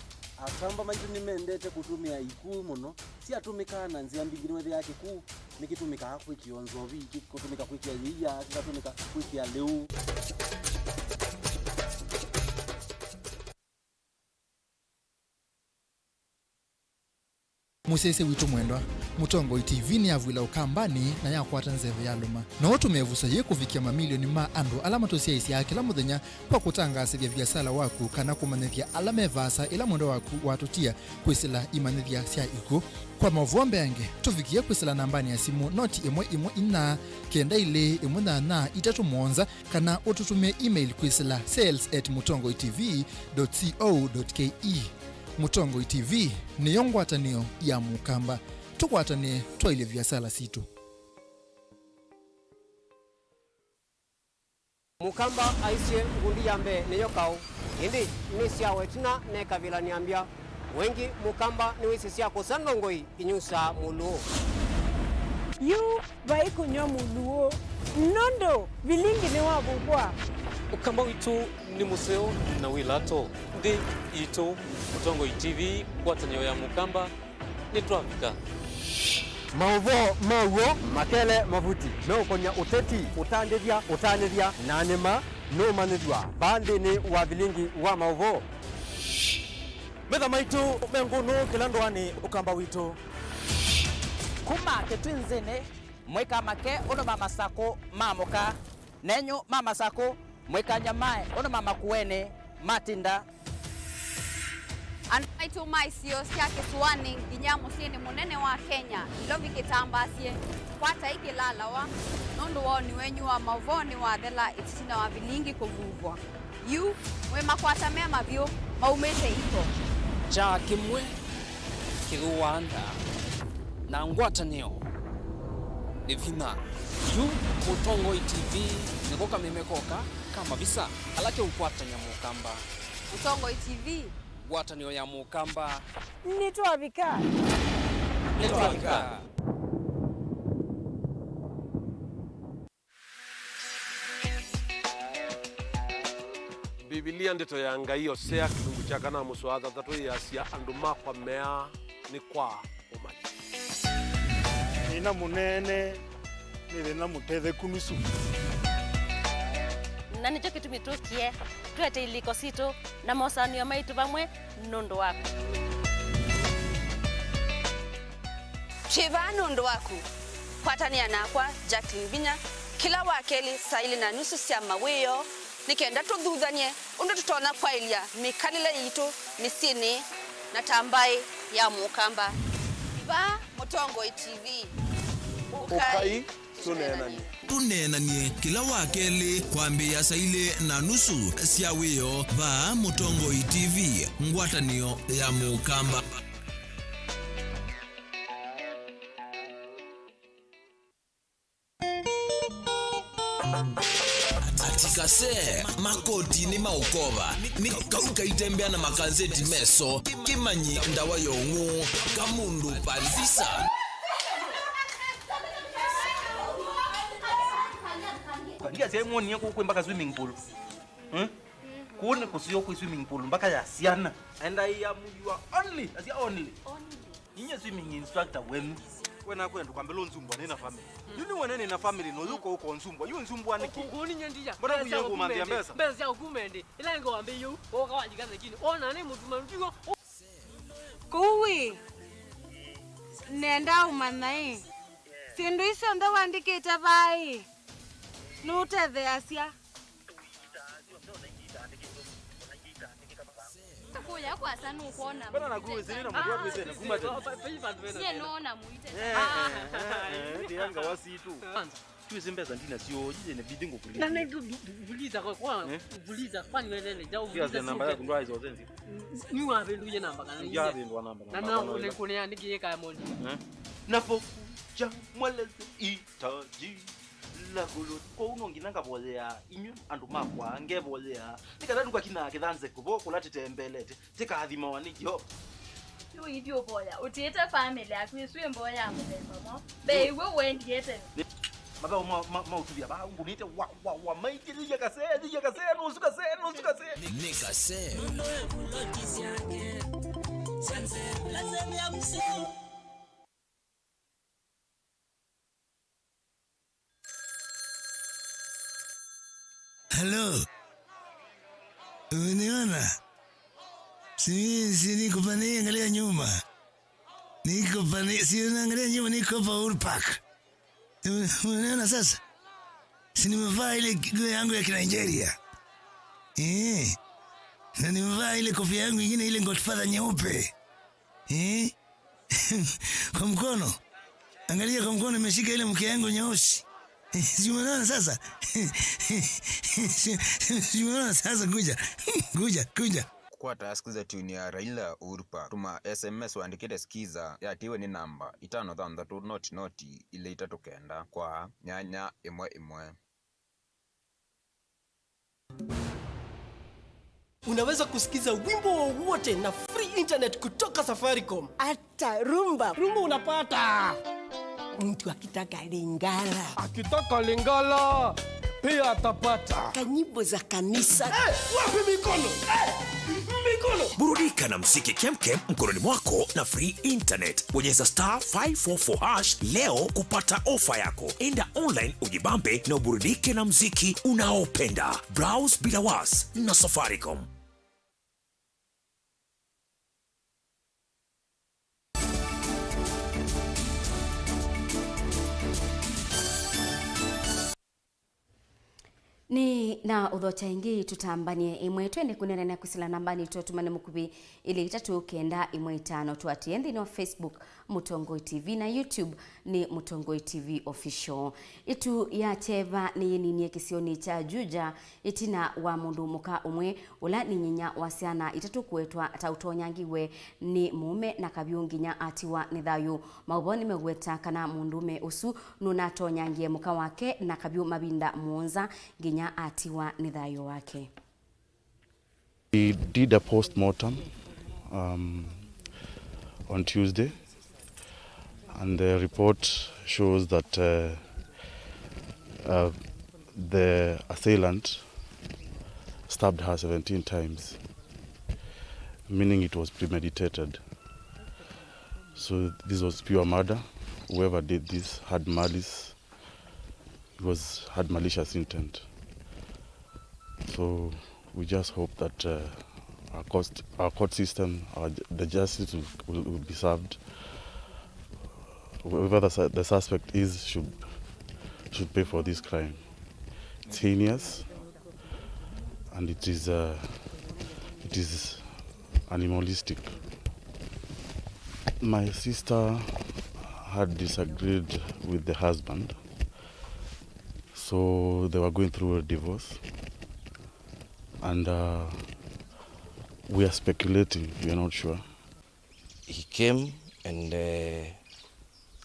Akamba maitũ nĩmendete kũtũmĩa ikuu mũno. Syatũmĩkaa na nzĩa mbingĩ, nĩwethĩaa kĩkuu nĩkĩtũmĩkaa kwĩkĩa nzovi, kĩkũtũmĩka kwĩkĩa yĩia, kĩkatũmĩka kwĩkĩa lĩu. Mũsyaĩĩsya witũ mwendwa, Mũtongoi T V nĩyavw'ĩla Ũkambanĩ na yakwata nzeve yalũma. No ũtũme ĩvuso yĩĩ kũvikĩa mamilioni ma andũ ala matũsyaĩĩsyaa kĩla mũthenya kwa kũtangaasĩthya viasala waku kana kũmanyĩthya ala me vaasa ĩla mwendwa waku watũtia kwĩsĩla imanyĩthya sya ikw'ũ. Kwa maũvoo mbeange, tũvikĩe kwĩsĩla nambanĩ ya simũ noti ĩmwe ĩmwe inya, kenda ilĩ ĩmwe nyanya itatũ mũonza, kana ũtũtũmĩe email kwĩsĩla sales at mũtongoi T V dot co dot K E. Mũtongoi T V nĩyo ngwatanĩo ya Mũkamba. Tũkwatanĩe twaĩlye viasala sitũ. Mũkamba aisye ngundi ya mbee nĩyo kaũ, ĩndĩ nĩ syawa ĩtina nekavilany'a mbya. Wengĩ Mũkamba nĩwĩsĩ sya kũsa ndongoi inyusaa mũlũũ. Yu vai kũnywa mũlũũ, nũndũ vilingi nĩwavukwa. Ũkamba witũ nĩ mũseo na wĩ lato. Nthĩ yitũ, Mũtongoi T V, ngwatanĩo ya Mũkamba, nĩtwavika. Maũvoo ma w'o makele mavuti meũkony'a ũteti, ũtandĩthya, ũtanĩthya, na nĩma nũũmanyĩthw'a vaa nthĩnĩ wa vilingi wa maũvoo. Metha maitũ me ngũnũ kĩla ndũanĩ Ũkamba witũ. Kuma kĩtwinzĩnĩ, mũikamake ũndũ ma Masakũ mamũka, nenyu ma Masakũ mũikanyamae ũndũ ma Makuenĩ matinda. Andũ maitũ ma isio sya kĩsũanĩ nginya mũsyĩnĩ mũnene wa Kenya, Nairobi kĩtambaasye, kwatai kĩlalawa, nũndũ woni wenyu wa maũvoo nĩwathela ĩtina wa vilingi kũvuvwa. Yu, mwĩ makwata me mavyũ, maumĩte iko. Kyaa kĩmwe kĩthũaa ndaa, na ngwatanĩo nĩ vinya. Yu, Mũtongoi T V nĩko kameme koka ka mavisa ala keũkwatany'a Mũkamba. Mũtongoi T V. Ngwatanĩo ya Mũkamba. Nĩtwavika. Nĩtwavika. Mbivilia, Ndeto ya Ngai, Osea, kĩlungu kya kana, mũsoa thanthatũ, yĩasya, "Andũ makwa meaa nĩ kwa ũmanyi." Thĩna mũnene nĩ thĩna mũtetheku nusu. Na nĩkyo kĩtumi tũkie twete ilĩko sitũ na mosanĩo maitũ vamwe nũndũ waku. Twĩ vaa nũndũ waku. Kwatanĩa nakwa, Jacqueline Vinya, kĩla wakelĩ saa ilĩ na nusu sya mawĩoo, nĩ kenda tũthuthany'e ũndũ tũtonya kwaĩlya mĩkalĩle yitũ mĩsyĩnĩ na ta mbaĩ ya Mũkamba. Vaa Mũtongoi T V. Ũkai tũneenany'e. Tũneenany'e kĩla wakelĩ kwambĩĩa saa ilĩ na nusu sya wĩoo vaa Mũtongoi T V, ngwatanĩo ya Mũkamba. Atikase, makoti nĩ maũkova, nĩ kau kaitembea na makanzeti meso, kĩmanyi ndawa ya ũng'ũ, kamũndũ palifisa. Ndiasya mwonie kũu kwĩ mpaka swimming pool. Hmm? Kũu nĩ kũseo kwĩ swimming pool mpaka ya syana. And I am your only, asya only. Ninye swimming instructor wenu. Wena kwenda kwambĩla ũnzumbwa nĩ na family. Yu nĩ wene nĩ na family no yuko uko nzumbwa. Yu nzumbwa nĩkĩ? Kũninya ndija. Mbona kuya kumambia mbesa? Mbesa ya kumende. Ila ngo wambe yu. Oka wajika thekini. Ona nĩ mũtuma ndigo. Kũu ĩ, nenda ũmanya ĩ, syĩndũ isu syonthe wandĩkĩte vaa ĩ, nũtetheeasya? Kuya kwasa nũkwona. Mbona na kuwe sini na mtu watu sini kuma tena. Nyie nũona mũite. Eh, eh, eh, eh, tianga wasitu. Kwanza. Tuwezi mbesa ndina sio, jije ne bidingo kulipa. Na ne vuliza kwa kwa vuliza kwani welele jau. Sio vuliza namba yako ndo hizo zenzi. Ni wa bindu ye namba kana. Ya bindu wa namba. Na na ule kune ya niki ye ka mondi. Eh? Napokuja mweleze itaji la gulu. Kwa uno nginya ngavoyea inyu andu makwa ngevoyea. Nikatha ndukakina kithanze kubo kulatite mbelete. Tikathimawa nĩ Yeova. Yu ithyĩ ũvoya, ũtiĩte famĩlĩ yaku ĩsu ĩ mboya ya mũthemba mwaũ? Mbee iw'e ũendie tene. Mathaũ ma, ma, ma ũtuvya vaa ngũnĩte wa, wa, wa, maingĩlĩlya kasee, thilya kasee, nũsu kasee, nũsu kasee. Nĩ kasee. Halo. Umeniona? Si, si niko pale, angalia nyuma. Niko pale, si unaangalia nyuma, niko hapa Uhuru Park. Ume-, umeniona sasa? Si nimevaa ile nguo yangu ya Kinigeria. Eh. Na nimevaa ile kofia yangu ingine, ile Godfather nyeupe. Eh? Kwa mkono. Angalia kwa mkono, imeshika ile mke yangu nyeusi. Si umeona sasa? Si umeona sasa? Kuja. Kuja, kuja. Kũkwata, sikiza tune ya Raila Uhuru Park. Tũma S M S wandĩkĩte skiza, yatiwe nĩ namba itano thanthatũ noti noti ilĩ itatũ kenda kwa nyanya ĩmwe ĩmwe. Unaweza kusikiza wimbo wowote na free internet kutoka Safaricom. Hata rumba. Rumba unapata. Mtu akitaka Lingala. Akitaka Lingala, pia atapata. Kanyimbo za kanisa. Eh, wapi mikono? Eh, mikono. Burudika na mziki kemkem mkononi mwako na free internet. Bonyeza star five four four hash leo kupata ofa yako. Enda online ujibambe na uburudike na mziki unaopenda. Browse bila was na Safaricom. Nĩ na ũthokya ĩngĩ tũtambanie ĩmwe twende kũneenanĩa kwĩsĩla nambanĩ tũtũmane mũkuvĩ ĩlĩ itatũ kenda ĩmwe itano. Tũatĩĩe nthĩnĩ wa Facebook Mũtongoi T V na YouTube nĩ Mũtongoi T V Official. Ĩtu ya kyeva nĩyĩninie kĩsionĩ kya Juja ĩtina wa mũndũ mũka ũmwe ũla nĩ nyinya wa syana itatũ kũetwa ta ũtonyangiwe nĩ mũũme na kavyũ nginya atiwa nĩ thayũ. Maũvoo nĩmeũweta kana mũndũũme ũsu nũnatonyangie mũka wake na kavyũ mavinda mũonza nginya atiwa nĩ thayũ wake. We did a postmortem, um, on Tuesday, and the report shows that, uh, uh, the assailant stabbed her seventeen times, meaning it was premeditated. So this was pure murder. Whoever did this had malice. It was, had malicious intent. So we just hope that, uh, our cost, our court system, our ju-, the justice will, will, will be served. Whoever the su-, the suspect is should, should pay for this crime. It's heinous and it is, uh, it is animalistic. My sister had disagreed with the husband, so they were going through a divorce, and, uh, we are speculating, we are not sure. He came and, uh,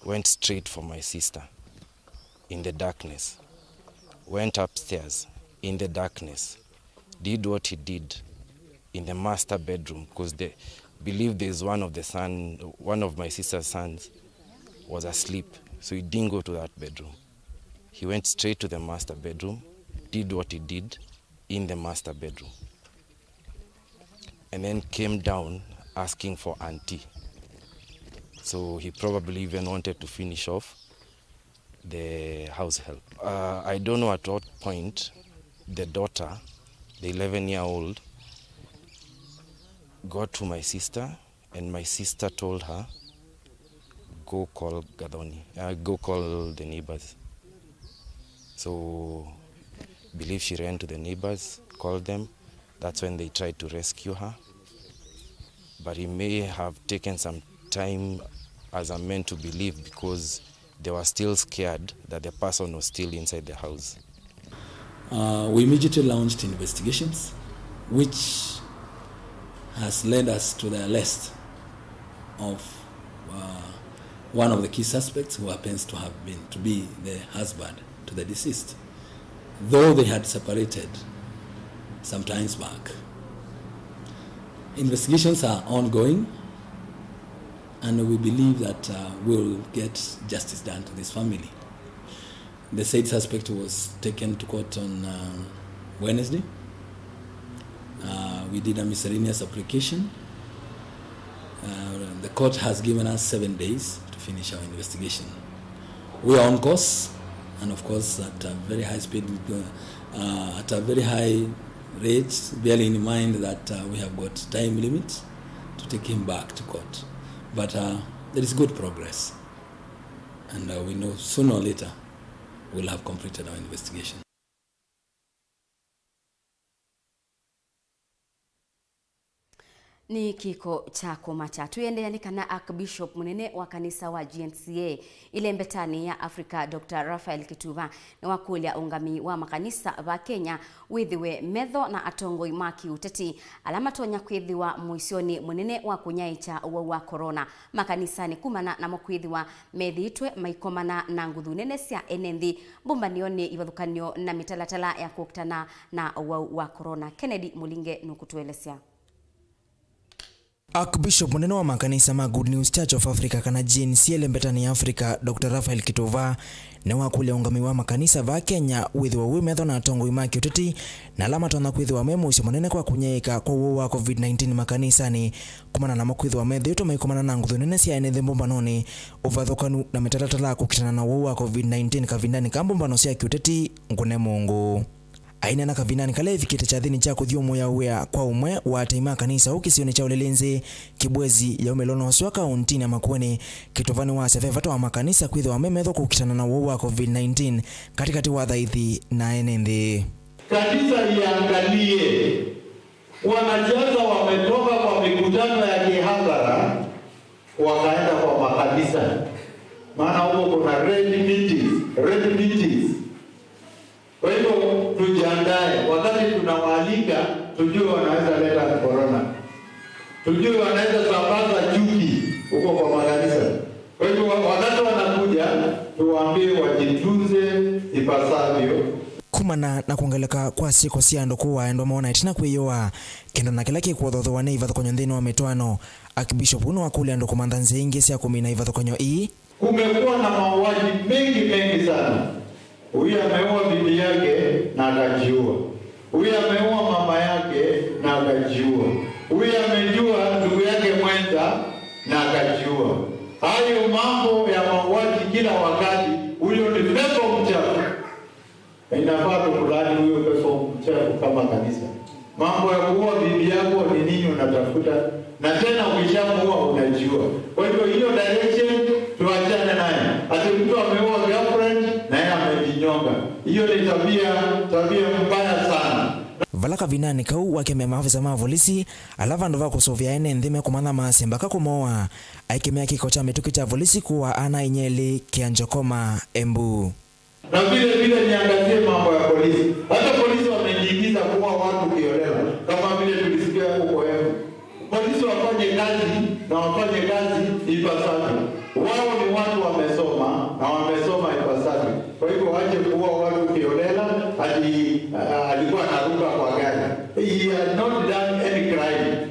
went straight for my sister in the darkness, went upstairs in the darkness, did what he did in the master bedroom, 'cause they believe there's one of the son, one of my sister's sons was asleep, so he didn't go to that bedroom. He went straight to the master bedroom, did what he did in the master bedroom, and then came down asking for auntie. So he probably even wanted to finish off the house help. Uh, I don't know at what point the daughter, the eleven year old, got to my sister, and my sister told her, "Go call Gathoni, uh, go call the neighbors." So, believe she ran to the neighbors, called them. That's when they tried to rescue her. But it may have taken some time, as I'm meant to believe, because they were still scared that the person was still inside the house. Uh, we immediately launched investigations, which has led us to the arrest of, uh, one of the key suspects, who happens to have been, to be the husband to the deceased, though they had separated some times back. Investigations are ongoing, and we believe that, uh, we'll get justice done to this family. The said suspect was taken to court on, uh, Wednesday. Uh, we did a miscellaneous application. Uh, the court has given us seven days to finish our investigation. We are on course, and of course at a very high speed, uh, at a very high rate, bearing in mind that, uh, we have got time limit to take him back to court. But, uh, there is good progress, and, uh, we know sooner or later we'll have completed our investigation. Nĩ kĩko kya kũmakya. Twĩendeea nĩ kana Archbishop mũnene wa kanisa wa G N C A ĩlembetanĩ ya Africa, Doctor Raphael Kituva, nĩwakũlya ũngami wa makanisa va Kenya wĩthĩwe metho na atongoi ma kĩũteti ala matonya kwĩthĩwa mũisyonĩ mũnene wa kũnyaĩĩkya ũwau wa corona makanisanĩ, kumana namo kwĩthĩwa methĩĩtwe maikomana na nguthu nene sya ene nthĩ mbũmbanĩonĩ, ivathũkany'o na mĩtalatala ya kũkitana na ũwau wa corona. Kennedy Mũlinge nũkũtũelesya. Archbishop mũnene wa makanisa ma Good News Church of Africa, kana G N C A ĩlembetanĩ ya Africa, Doctor Raphael Kituva, nĩwakũlya ũngami wa makanisa va Kenya wĩthĩwe wĩ metho na atongoi ma kĩũteti na ala matonya kwĩthĩwa me mũisyo mũnene kwa kũnyaĩĩka kwa ũwau wa covid nineteen makanisanĩ, kumana namo kwĩthĩwa methĩĩtwe maikomana na nguthu nene sya ene nthĩ mbũmbanonĩ, ũvathũkanu na mĩtalatala ya kũkitana na ũwau wa covid nineteen kavindanĩ ka mbũmbano sya kĩũteti ngũne mũngũ. Aineena kavindanĩ kala evikĩte kyathĩnĩ kya kũthyũmũĩa wĩa kwa ũmwe wa atai ma kanisa ũũ kĩsionĩ kya Ulinzi, Kibwezi, yaumĩlwa na ũseo kaũntinĩ ya Makueni, Kituva nĩwasya ve vata wa makanisa kwĩthĩwa me metho kũkitana na ũwau wa covid nineteen katĩkatĩ wa athaithi na ene nthĩ. Kanisa iangalie, wanasiasa wametoka kwa mikutano ya kihadhara, wakaenda kwa makanisa, maana huko kuna red meetings, red meetings. Kwa hivyo tujiandae, wakati tunawaalika, tujue wanaweza leta corona, tujue wanaweza sambaza chuki huko kwa makanisa. Kwa hivyo wa-, wakati wanakuja, tuwaambie wajitunze ipasavyo. Kumana na kwongeleka kwa syĩko sya andũ kũũa endwa moo na ĩtina kwĩyũaa, kĩndũ na kĩla kĩkũthothew'a nĩ ivathũkany'o nthĩnĩ wa mĩtwaano, Archbishop ũũ nĩwakũlya andũ kũmantha nzĩa ingĩ sya kũmina ivathũkany'o ii. Kumekuwa na mauaji mengi, mengi sana. Huyu ameua bibi yake na akajiua. Huyu ameua mama yake na akajiua. Huyu amejua ndugu yake mwenza na akajiua. Hayo mambo ya mauaji kila wakati, huyo ni pepo mchafu. Na inafaa tukulaani huyo pepo mchafu kama kanisa. Mambo ya kuua bibi yako ni nini unatafuta? Na tena ukishamuua unajiua. Kwa hivyo hiyo direction tuachane naye. Ati mtu ameua girlfriend na yeye amejinyonga. Hiyo ni tabia, tabia mbaya sana. Vala kavindanĩ kau wakemea maafisa ma volisi, ala vandũ va kũsũvĩa ene nthĩ mekũmantha maasye mbaka kũmooa, aikemea kĩko kya mĩtũkĩ kya volisi kũũa ana-a-inyia elĩ Kĩanjokoma, Embu. Na vile vile niangazie mambo ya polisi. Hata polisi wamejiingiza kuua watu kiolela, kama vile tulisikia huko Embu. Polisi wafanye kazi na wafanye kazi ipasavyo. Wao ni watu wamesoma na wamesoma ipasavyo. Kwa hivyo waache kuua watu kiolela, ati, ah, alikuwa anaruka kwa gari. He had not done any crime.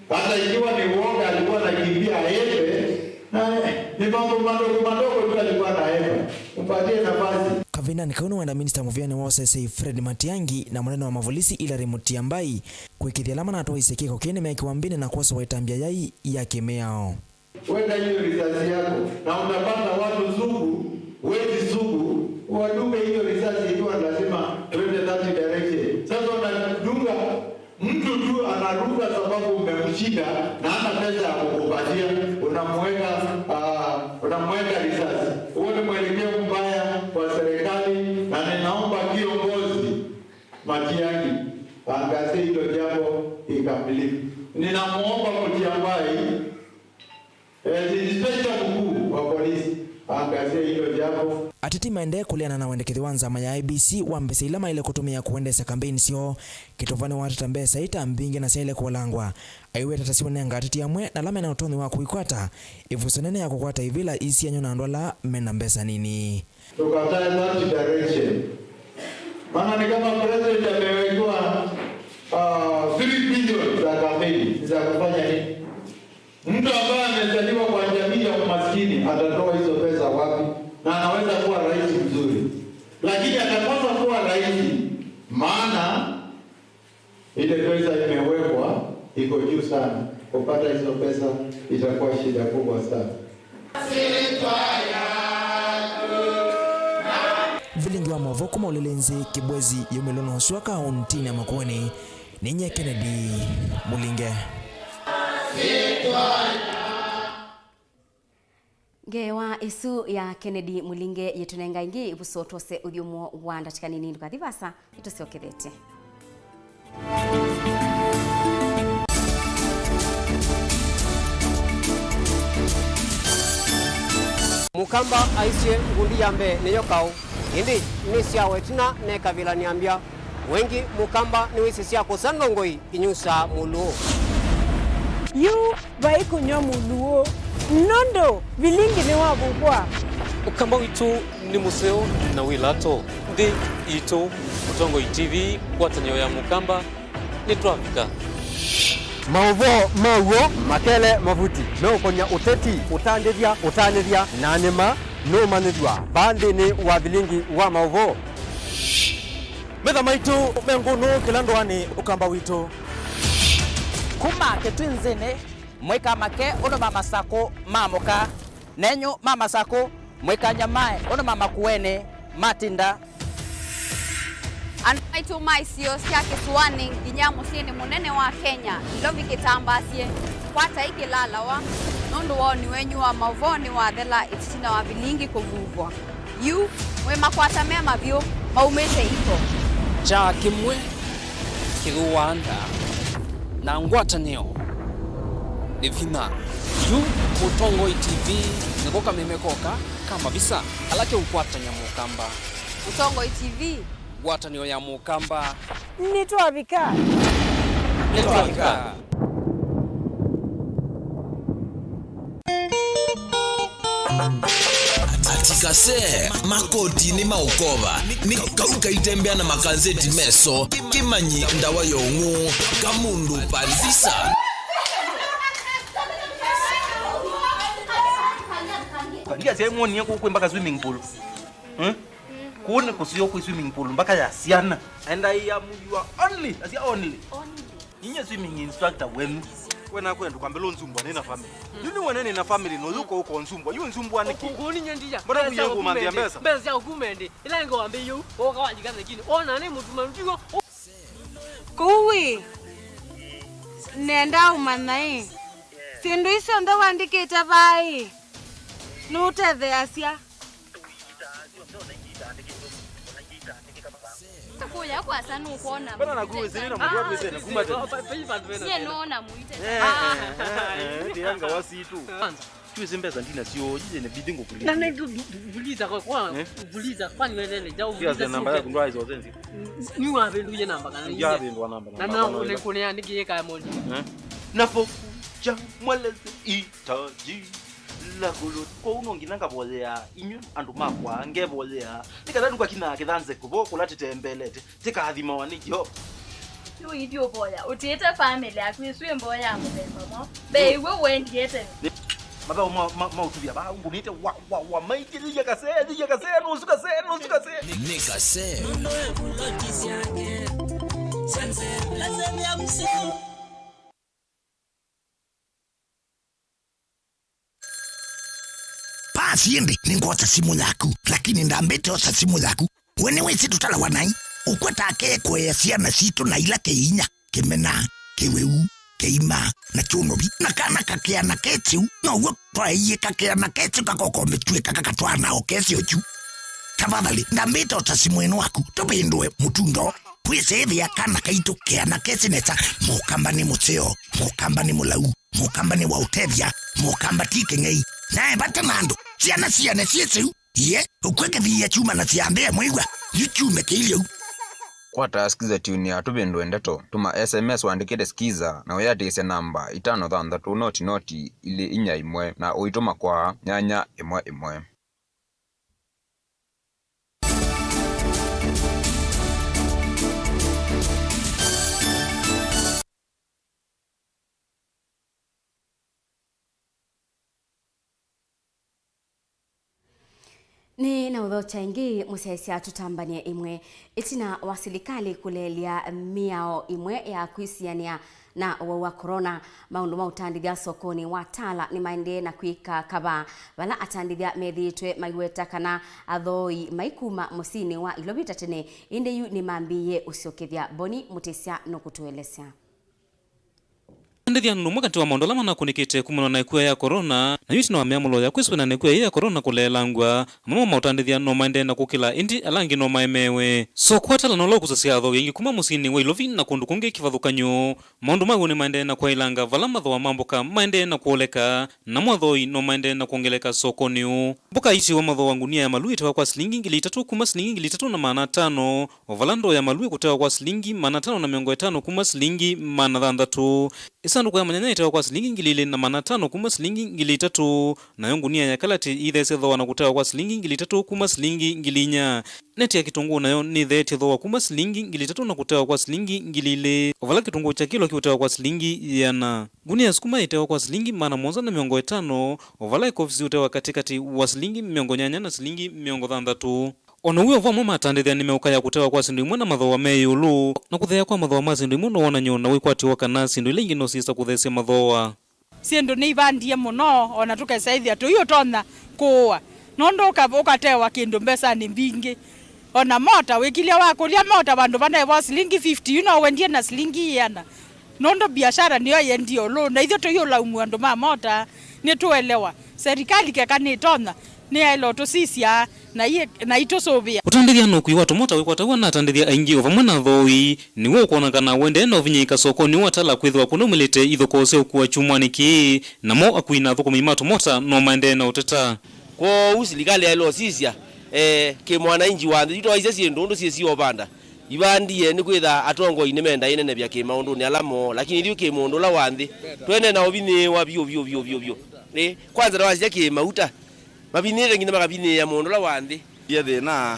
Hata ikiwa ni uoga alikuwa anakimbia aende, na ni mambo madogo madogo tu alikuwa anaenda. Mpatie nafasi. Kavindanĩ kau nĩwenda minista mũvĩanĩ wa ũseseĩ Fred Matiang'i na mũnene wa mavolisi Hilary Mutyambai kũĩkĩĩthya ala manatwaisye kĩko kĩĩ nĩmekĩwa mbĩnĩ na kwosewa ĩtambya yai ya kĩmĩao. Weka hiyo risasi yako, na unapata watu sugu, wezi sugu, wadunge hiyo risasi ikiwa lazima twende that direction. Sasa unadunga mtu tu, anaruka sababu umemshinda na hana pesa ya kukupatia, unamweka, ah, unamweka risasi. Huo ni mwelekeo mbaya kwa serikali, na ninaomba kiongozi Matiang'i aangazie hilo jambo kikamilifu. Ninamuomba Mutyambai, eh, inspector mkuu wa polisi, aangazie hilo jambo. Ateti maendee kũleana na wendekethyo wa nzama ya I E B C wa mbesa ila maĩle kũtũmĩa kũendeesya kambeini syoo. Kĩtũva nĩwatata mbesa ita mbingĩ na syaĩle kũvalangwa. Aiweta ta siũnenga ateti amwe na ala mena ũtonyi wa kũikwata ĩvuso nene ya kũkwata ivĩla isianywa na andũ ala mena mbesa nini. Tukatae that direction. Maana ni kama president amewekewa, uh, three billion za kampeni, za kufanya nini? Mtu ambaye amezaliwa kwa jamii ya umaskini atatoa hizo pesa wapi? Na anaweza kuwa rais mzuri, lakini atakosa kuwa rais, maana ile pesa imewekwa iko juu sana. Kupata hizo pesa itakuwa shida kubwa sana. Vilingi wa maũvoo kuma Ũlĩlĩ Nzĩ, Kĩbwezi, yumĩlwe na ũsua kaũntinĩ ya Makueni. Ninyie Kennedy Mulinge. Ngewa ĩsu ya Kennedy Mulinge yĩtũnenga ĩngĩ ĩvuso twose ũthyũmũo wa ndatĩka nini. Ndũkathi vasa, nĩtũsyokethete. Mũkamba aisye ngundi ya mbee nĩyo kaũ, ĩndĩ nĩ syawa ĩtina nekavilany'a mbya. Wengĩ Mũkamba nĩwĩsĩ sya kũsa ndongoi inyusaa mũlũũ. Yu vai kũnyw'a mũlũũ, nũndũ vilingi nĩwavukwa. Ũkamba witũ nĩ mũseo na wĩ lato. Nthĩ itũ, Mũtongoi T V, ngwatanĩo ya Mũkamba, nĩtwavika. Maũvoo ma w'o makele mavuti meũkonya ũteti, ũtandĩthya, ũtanĩthya, na nĩma nũmanyĩthw'a vaa nthĩnĩ wa vilingi wa maũvoo. Metha maitũ me ngũnũ kĩla ndũanĩ Ũkamba witũ. Kuma Kĩtwinzĩnĩ, mwĩka make ũndũ ma Masakũ ma mũka, nenyu ma Masakũ, mwĩka nyamae ũndũ ma Makueni matinda. Andũ maitũ ma isio sya kĩsũanĩ nginya mũsyĩnĩ mũnene wa Kenya, Nairobi kĩtambaasye, kwatai kĩlalawa, nũndũ woni wenyu wa maũvoo nĩwathela ĩtina wa vilingi kũvuvwa. Yu, mwĩ makwata me mavyũ, maumĩte iko. Kyaa kĩmwe kĩthũaa nda, na ngwatanĩo nĩ vinya. Yu Mũtongoi T V nĩko kameme koka ka mavisa ala keũkwatany'a Mũkamba. Mũtongoi T V. Ngwatanĩo ya Mũkamba. Nĩtwavika. Nĩtwavika. Atikase makotinĩ ma ũkova, nĩ kau kaitembea na makanzeti meso, kĩmanyi ndawa ya ũng'ũ, kamũndũ parivisa. Ndiasya mwonie kũkwĩ mpaka swimming pool. Hmm? Kũu nĩ kũseo kwĩ swimming pool mpaka ya syana. And I am your only, asya only. Only. Ninye swimming instructor wenu. We nakwenda kwambĩla ũnzumbwa nĩ na family. Yu nĩ wene nĩ na family no yuko uko nzumbwa. Yu nzumbwa nĩkĩ? Kũu ninye ndiya. Mbona kuya kumandia mbesa? Mbesa ya kumende. Ila ngo ambe yu, oka wajika lakini. Ona nĩ mtu mandigo. Kũu ĩ, nenda ũmanya ĩ, syĩndũ isu syonthe wandĩkĩte vaa ĩ, nũtetheeasya. Kũya kwasa nũkwona. Mbona nakuwa sina mtu watu wese na kumata. Sie nona muite. Eh, eh, eh, eh, tianga wasitu. Kwanza. Tuwezi mbesa ndina sio, jije ne bidingo kulipa. Na ne vuliza kwa kwa. Eh? Vuliza kwani wewe ndio vuliza. Sio namba yako ndo hizo zenzi. Ni wapi ndio namba kana? Ndio hapo ndo namba. Na na ule kone andike kaya moja. Eh? Napokuja mweleze itaji la gulu. Kwa uno nginya ngavoyea inyu andũ makwa ngevoyea. Nĩkatha ndũkakina kĩthanze kũvo kũla tĩtembelete. Tĩkathimawa nĩ Yeova. Yu ithyĩ ũvoya, ũtiĩte famĩlĩ yaku ĩsu ĩ mboya ya mũthemba mwaũ? Mbee iw'e ũendie tene. Mathaũ ma, ma, ma ũtuvya vaa ngũnĩte wa, wa, wa, maingĩlĩlya kasee, thilya kasee, nũsu kasee, nũsu kasee. Nĩ kasee. Siĩndĩ nĩngwosa simũ yaku, lakini ndambĩte osa simũ yaku. We nĩwĩsĩ tũtalawa naĩ? Ũkwata ake kũea syana sitũ na ila kĩinya, kĩmena, kĩwĩu, kĩima, na kyũnovi. Na kana kakĩana kesĩu, now'o twaeie kakĩana kesĩu kakokomĩtw'ĩka kakatwaa nao kesĩo kyu. Tafadhali, ndambĩte osa simũ ĩno waku, tũvĩndũe mũtundo. Kwĩsĩĩthĩa kana kaitũ kĩana kesĩ nesa, mũkamba nĩ mũseo, mũkamba nĩ mũlau, mũkamba nĩ wa ũtethya, mũkamba ti kĩng'ei. Nae vate na andũ, syana siane syĩsĩu. Ye, ũkw'e kĩthiia kyuma na syambĩa mwĩw'a, yu kyume kĩilyau. Kwata Skiza Tune ya Tũvĩndũe Ndeto, tuma S M S ũandĩkĩte Skiza na wĩatĩĩsya namba itano thanthatũ noti noti ilĩ inya ĩmwe na ũitũma kwa nyanya ĩmwe ĩmwe. Nĩ na ũthokya ĩngĩ, mũsyaĩĩsya tũtambany'e ĩmwe. Ĩtina wa silikalĩ kũleelya mĩao ĩmwe ya kwĩsianĩa na ũwau wa corona, maũndũ ma ũtandĩthya sokonĩ wa Tala nĩmaendee na kwĩka kavaa, vala atandĩthya methĩĩtwe maiweta kana athooi maikuma mũsyĩnĩ wa Ilovi ta tene, ĩndĩ yu nĩmambĩĩe ũsyokethya. Boni Mũtĩsya nũkũtũelesya. Ũtandĩthya nĩ ũmwe katĩ wa maũndũ ala manakũnĩkĩte kumana na ĩkua ya corona, na yu ĩtina wa mĩamũlo ya kwĩsũvĩana na ĩkua ya corona kũleelangw'a, amwe ma maũtandĩthya no maendee na kũkĩla, ĩndĩ ala angĩ no maemeewe. Soko wa Tala nũla ũkusasya athooi aingĩ kuma mũsyĩnĩ wa Ilovi na kũndũ kũngĩ kĩvathũkany'o. Maũndũ ma w'o nĩmaendee na kwaĩlanga vala mathooa ma mboka maendee na kwoleka, namo athooi no maendee na kwongeleka sokonĩ ũũ. Mboka itiwa mathooa ngunia ya maluu ĩtawa kwa silingi ngili itatũ kuma silingi ngili itatũ na maana atano, o vala ndoo ya maluu ĩkũtewa kwa silingi maana atano na mĩongo ĩtano kuma silingi maana thanthatũ. Ĩsandũkũ ya manyanya ĩtewa kwa silingi ngili ilĩ na maana atano kuma silingi ngili itatũ, nayo ngunia ya kalati ĩitheesya thooa na kũtewa kwa silingi ngili itatũ kuma silingi ngili inya. Neti ya kĩtũngũũ nayo nĩtheetye thooa kuma silingi ngili itatũ na kũtewa kwa silingi ngili ilĩ, o vala kĩtũngũũ kya kĩlo kĩũtewa kwa silingi ĩana. Ngunia ya sukuma ĩtewa kwa silingi maana mũonza na mĩongo ĩtano, o vala ĩkovi siũtewa katĩkatĩ wa silingi mĩongo nyanya na silingi mĩongo thanthatũ. O na w'o vamwe matandĩthya nĩmeũkaya kũtewa kwa syĩndũ imwe na mathooa me ĩũlũ, na kũtheea kwa mathooa ma syĩndũ imwe no wonany'o na wĩkwatyo wa kana syĩndũ ila ingĩ no syĩsa kũtheesya mathooa. Syĩndũ nĩivandie mũno, o na tũkesa ĩthĩa tũiũtonya kũũa, nũndũ ũka-, ũkatewa kĩndũ mbesanĩ mbingĩ. O na mota, wĩkilya wakũlya mota vandũ vanaĩvawa silingi fifty, yu no wendie na silingi ĩana, nũndũ biashara nĩyo yendie ũlũ, na ithyĩ tũiũlaumu andũ ma mota, nĩtũelewa. Serikali keka nĩtonya, nĩyaĩle ũtũsisya na i-, na itũsũvĩa. Ũtandĩthya na ũkui wa tũmota wĩkwataw'a na atandĩthya aingĩ o vamwe na athooi nĩw'o ũkwona kana ũendee na ũvinyĩĩka sokonĩ wa Tala, kwĩthĩwa kũnaumĩlĩte ithokoo sya ũkua kyumwanĩ kĩĩ, namo akui na athũkũmi ma tũmota no maendee na ũteta. Kwoou silikalĩ yaĩle ũsisya, eh, kĩmwananchi wa nthĩ, yu twaisye syĩndũ ũndũ syĩsiovanda. Ivandie nĩkwĩtha atongoi nĩmenda ĩnenevya kĩmaũndũnĩ ala moo, lakini ithyĩ kĩmũndũ ũla wa nthĩ, twene na ũvinyĩĩwa vyũ, vyũ, vyũ, vyũ, vyũ. Ĩ, kwanza twasya kĩmauta, mavinyĩĩte nginya makavinyĩĩa mũndũ ũla wa nthĩ. Ye thĩna,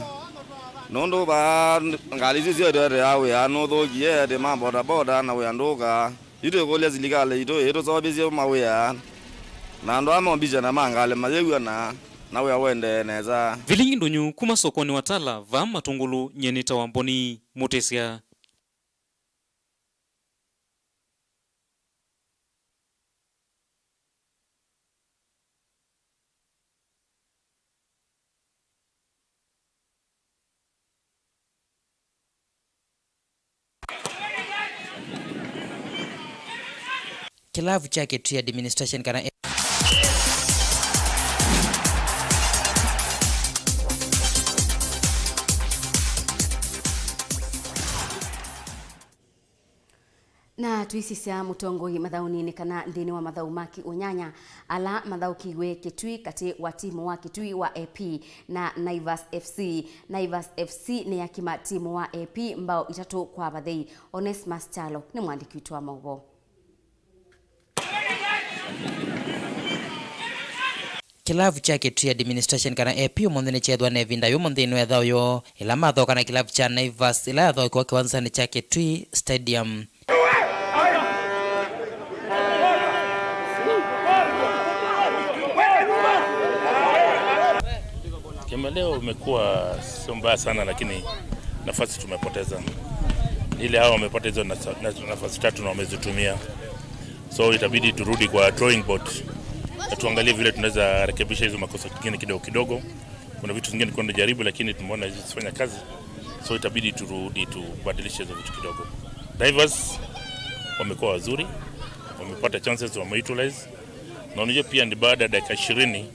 nũndũ vaa ngalĩ isu syoete wĩa nũthũkie, ati ma bodaboda na wĩa ndũka. Yu twĩkũlya silikalĩ itũ ĩtũseũvĩsye mawĩa, na andũ aa mombisya na ma ngalĩ mayĩw'ana, na wĩa ũendee nesa. Vilingi ndũnyũ kuma sokonĩ wa Tala, vaa Matũngũlũ, nyie nĩtawa Mboni Mũtĩsya. Kĩlavu kya Kitui Administration kana Na tũisisya mũtongoi mathaũnĩ nĩ kana nthĩnĩ wa mathaũ ma kĩ-ũnyanya ala mathaũkĩiwe Kitui katĩ wa timu wa Kitui wa A P na Naivas F C, Naivas F C nĩyakima timu wa A P mbao itatũ kwa vathei. Onesmus Kyalo nĩ mwandĩki witũ wa maũvoo. Kĩlavu kya Kitui Administration kana A P ũmũnthĩ nĩkyeethĩwa na ĩvinda yũmũ nthĩnĩ wa ĩthaũyo, ĩla mathoka na kĩlavu kya Naivas, ĩla yathokiwa kĩwanzanĩ kya Kitui Stadium. Game ya leo imekuwa sio mbaya sana, lakini nafasi tumepoteza. Ile hao wamepata hizo nasa-, na-, nafasi tatu na wamezitumia. So itabidi turudi kwa drawing board. Na tuangalie vile tunaweza rekebisha hizo makosa kingine kidogo kidogo. Kuna vitu zingine tulikuwa tunajaribu, lakini tumeona hizi zifanya kazi, so itabidi turudi tubadilishe hizo vitu kidogo. Divers wamekuwa wazuri, wamepata chances, wameutilize. Na unajua pia ni baada ya dakika ishirini,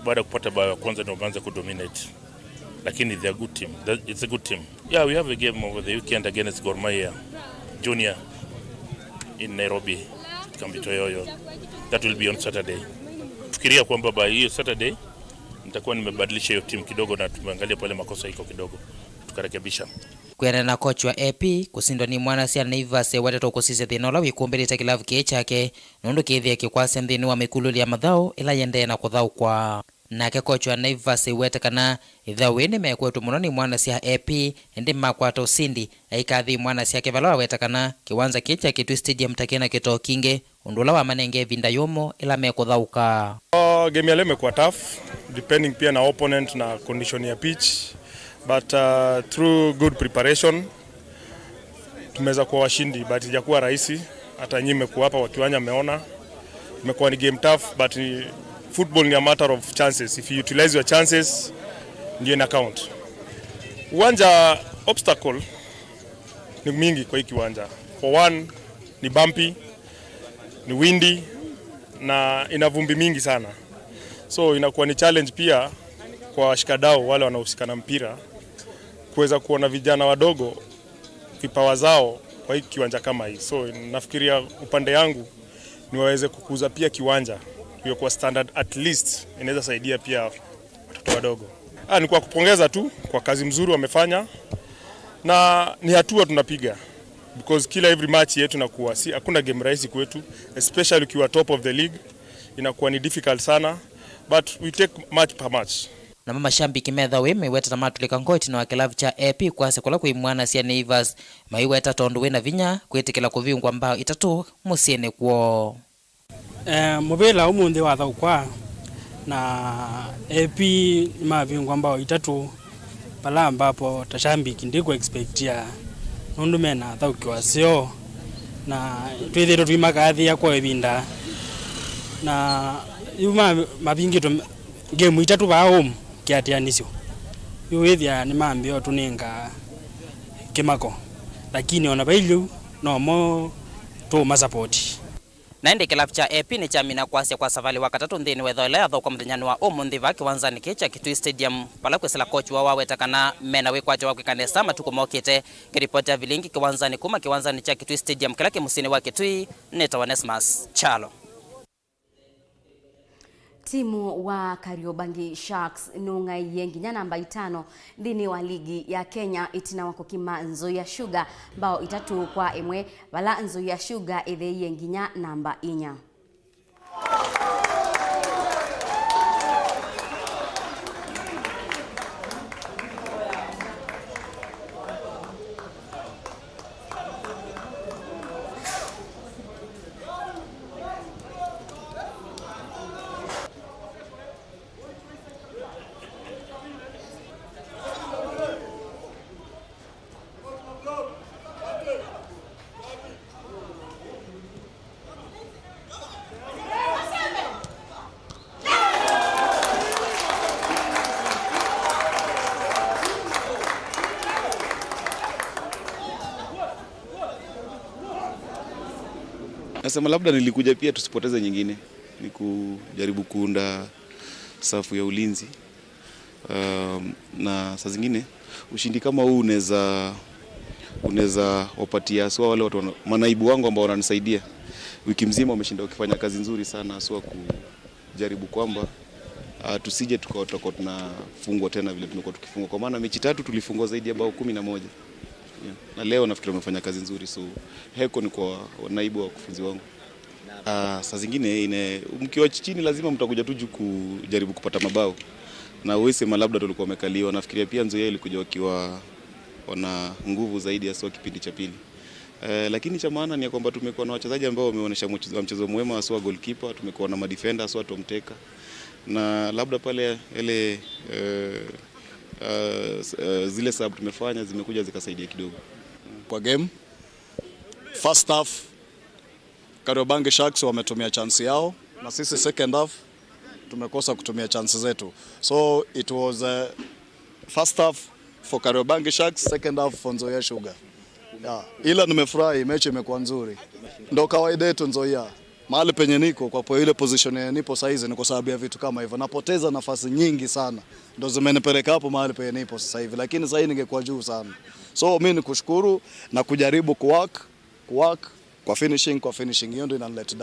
baada ya kupata bao ya kwanza, ndio wameanza kudominate. Lakini they are good team. That, it's a good team. Yeah, we have a game over the weekend against Gor Mahia Junior in Nairobi, Kambi Toyoyo. That will be on Saturday. Fikiria kwamba by hiyo Saturday nitakuwa nimebadilisha hiyo timu kidogo, na tumeangalia pale makosa iko kidogo, tukarekebisha. Kwĩanana na coach wa A P, kũsindwa nĩ imwana sya Naivas wetetwe kũsisya thĩna ũla wĩkumbĩlĩte kĩlavu kĩĩ kyake, nũndũ kĩĩthĩe kĩkwasya nthĩnĩ wa mĩkulũlĩ ya mathaũ ĩla yĩendee na kũthaũkwa. Nake coach wa Naivas aiweta kana ĩthaũ ĩĩ nĩmekwetwe mũno nĩ imwana sya A P, ĩndĩ makwata ũsindi, aikathĩ imwana syake vala waweta kana kĩwanza kĩĩ kya Kitui Stadium ta kĩna kĩtoo kingĩ, ũndũ ũla wamanenge ĩvinda yũmũ ĩla mekũthaũka. Oh, game ya leo imekuwa tough, depending pia na opponent na condition ya pitch, but uh, through good preparation tumeweza kuwa washindi, but haijakuwa rahisi. Hata nyinyi mmekuwa hapa kwa kiwanja, mmeona imekuwa ni game tough, but ni, football ni a matter of chances. If you utilize your chances, ndio ina count. Uwanja, obstacle ni mingi kwa hii kiwanja. For one, ni bumpy, ni windy na ina vumbi mingi sana, so inakuwa ni challenge pia kwa washikadau wale wanahusika na mpira kuweza kuona vijana wadogo vipawa zao kwa hii kiwanja kama hii. So nafikiria upande yangu ni waweze kukuza pia kiwanja iwe kwa standard at least inaweza saidia pia watoto wadogo. Ah, ni kwa kupongeza tu kwa kazi mzuri wamefanya, na ni hatua tunapiga, because kila every match yetu inakuwa si, hakuna game rahisi kwetu, especially ukiwa top of the league, inakuwa ni difficult sana, but we take match per match. Namo mashambiki me thaũ ĩĩ maiweta na matũlĩka ngoo ĩtina wa kĩlavu kya A P kwasya kũla kwĩ imwana sya Naivas, maiweta tondũ wĩna vinya kwĩtĩkĩla kũvingwa mbao itatũ mũsyĩnĩ kwoo. Eh, mũvĩla ũmũnthĩ wathaũkwa na A P nĩmavingwa mbao itatũ, vala ambapo ta shambiki ndĩkũ expectia, nũndũ mena athaũki waseo na twĩthĩtwe tũimakathĩa kwa ĩvinda, na yu ma- mavingĩtwe game itatũ vaa home kĩatĩanĩsyo. Yu wĩthĩa nĩmambĩa ũtũnenga kĩmako, lakini ona vai lĩu nomo tũũmasapoti. Na ĩndĩ kĩlavu kya A P nĩkyamina kwasya kwa savalĩ wa katatũ nthĩnĩ wa ĩthaũ ĩla yathaũkwa mũthenyanĩ wa ũmũnthĩ vaa kĩwanzanĩ kĩĩ kya Kitui Stadium, vala kwĩsĩla coach woo waweta kana mena wĩkwatyo wa kwĩka nesa matukũ mokĩte. Ngĩripotera vilingi kĩwanzanĩ kuma kĩwanzanĩ kya Kitui Stadium kĩla kĩ mũsyĩnĩ wa Kitui, nĩtawa Onesmus Kyalo. Timu wa Kariobangi Sharks nũng'aĩie nginya namba itano nthĩnĩ wa ligi ya Kenya ĩtina wa kũkima Nzoia Sugar mbao itatũ kwa ĩmwe, vala Nzoia Sugar ĩtheeie nginya namba inya. Nasema labda nilikuja pia tusipoteze nyingine, ni kujaribu kuunda safu ya ulinzi. Um, na saa zingine ushindi kama huu unaweza unaweza wapatia haswa wale watu wana- manaibu wangu ambao wananisaidia. Wiki mzima wameshinda wakifanya kazi nzuri sana, haswa kujaribu kwamba uh, tusije tukawa tutakuwa tunafungwa tena vile tumekuwa tukifungwa, kwa maana mechi tatu tulifungwa zaidi ya bao kumi na moja. Yeah. Na leo nafikiri wamefanya kazi nzuri, so heko ni kwa naibu wa wakufunzi wangu. Ah, saa zingine ine, mkiwa chini lazima mtakuja tu juu kujaribu kupata mabao, na huwezi sema labda tulikuwa wamekaliwa. Nafikiria pia Nzoia ilikuja wakiwa wana nguvu zaidi, haswa kipindi cha pili. Eh, lakini cha maana ni ya kwamba tumekuwa na wachezaji ambao wameonyesha mchezo, mchezo mwema, haswa goalkeeper, tumekuwa na madefender, haswa Tom Teka, na labda pale ile eh, eh, s- eh, zile sub tumefanya zimekuja zikasaidia kidogo. Kwa game, first half, Kariobangi Sharks wametumia chance yao, Na sisi second half tumekosa kutumia chance zetu. So it was, uh, first half for Kariobangi Sharks, second half for Nzoia Sugar. Yeah. Ila nimefurahi, mechi imekuwa nzuri. Ndo kawaida yetu Nzoia. Mahali penye niko, kwa, kwa ile position yenye nipo saizi, ni kwa sababu ya vitu kama hivyo. Napoteza nafasi nyingi sana. Ndo zimenipeleka hapo mahali penye nipo sasa hivi, lakini sasa hii ningekuwa juu sana. So mimi ni kushukuru na kujaribu kuwork, kuwork kwa finishing, kwa finishing. Hiyo ndio inanileta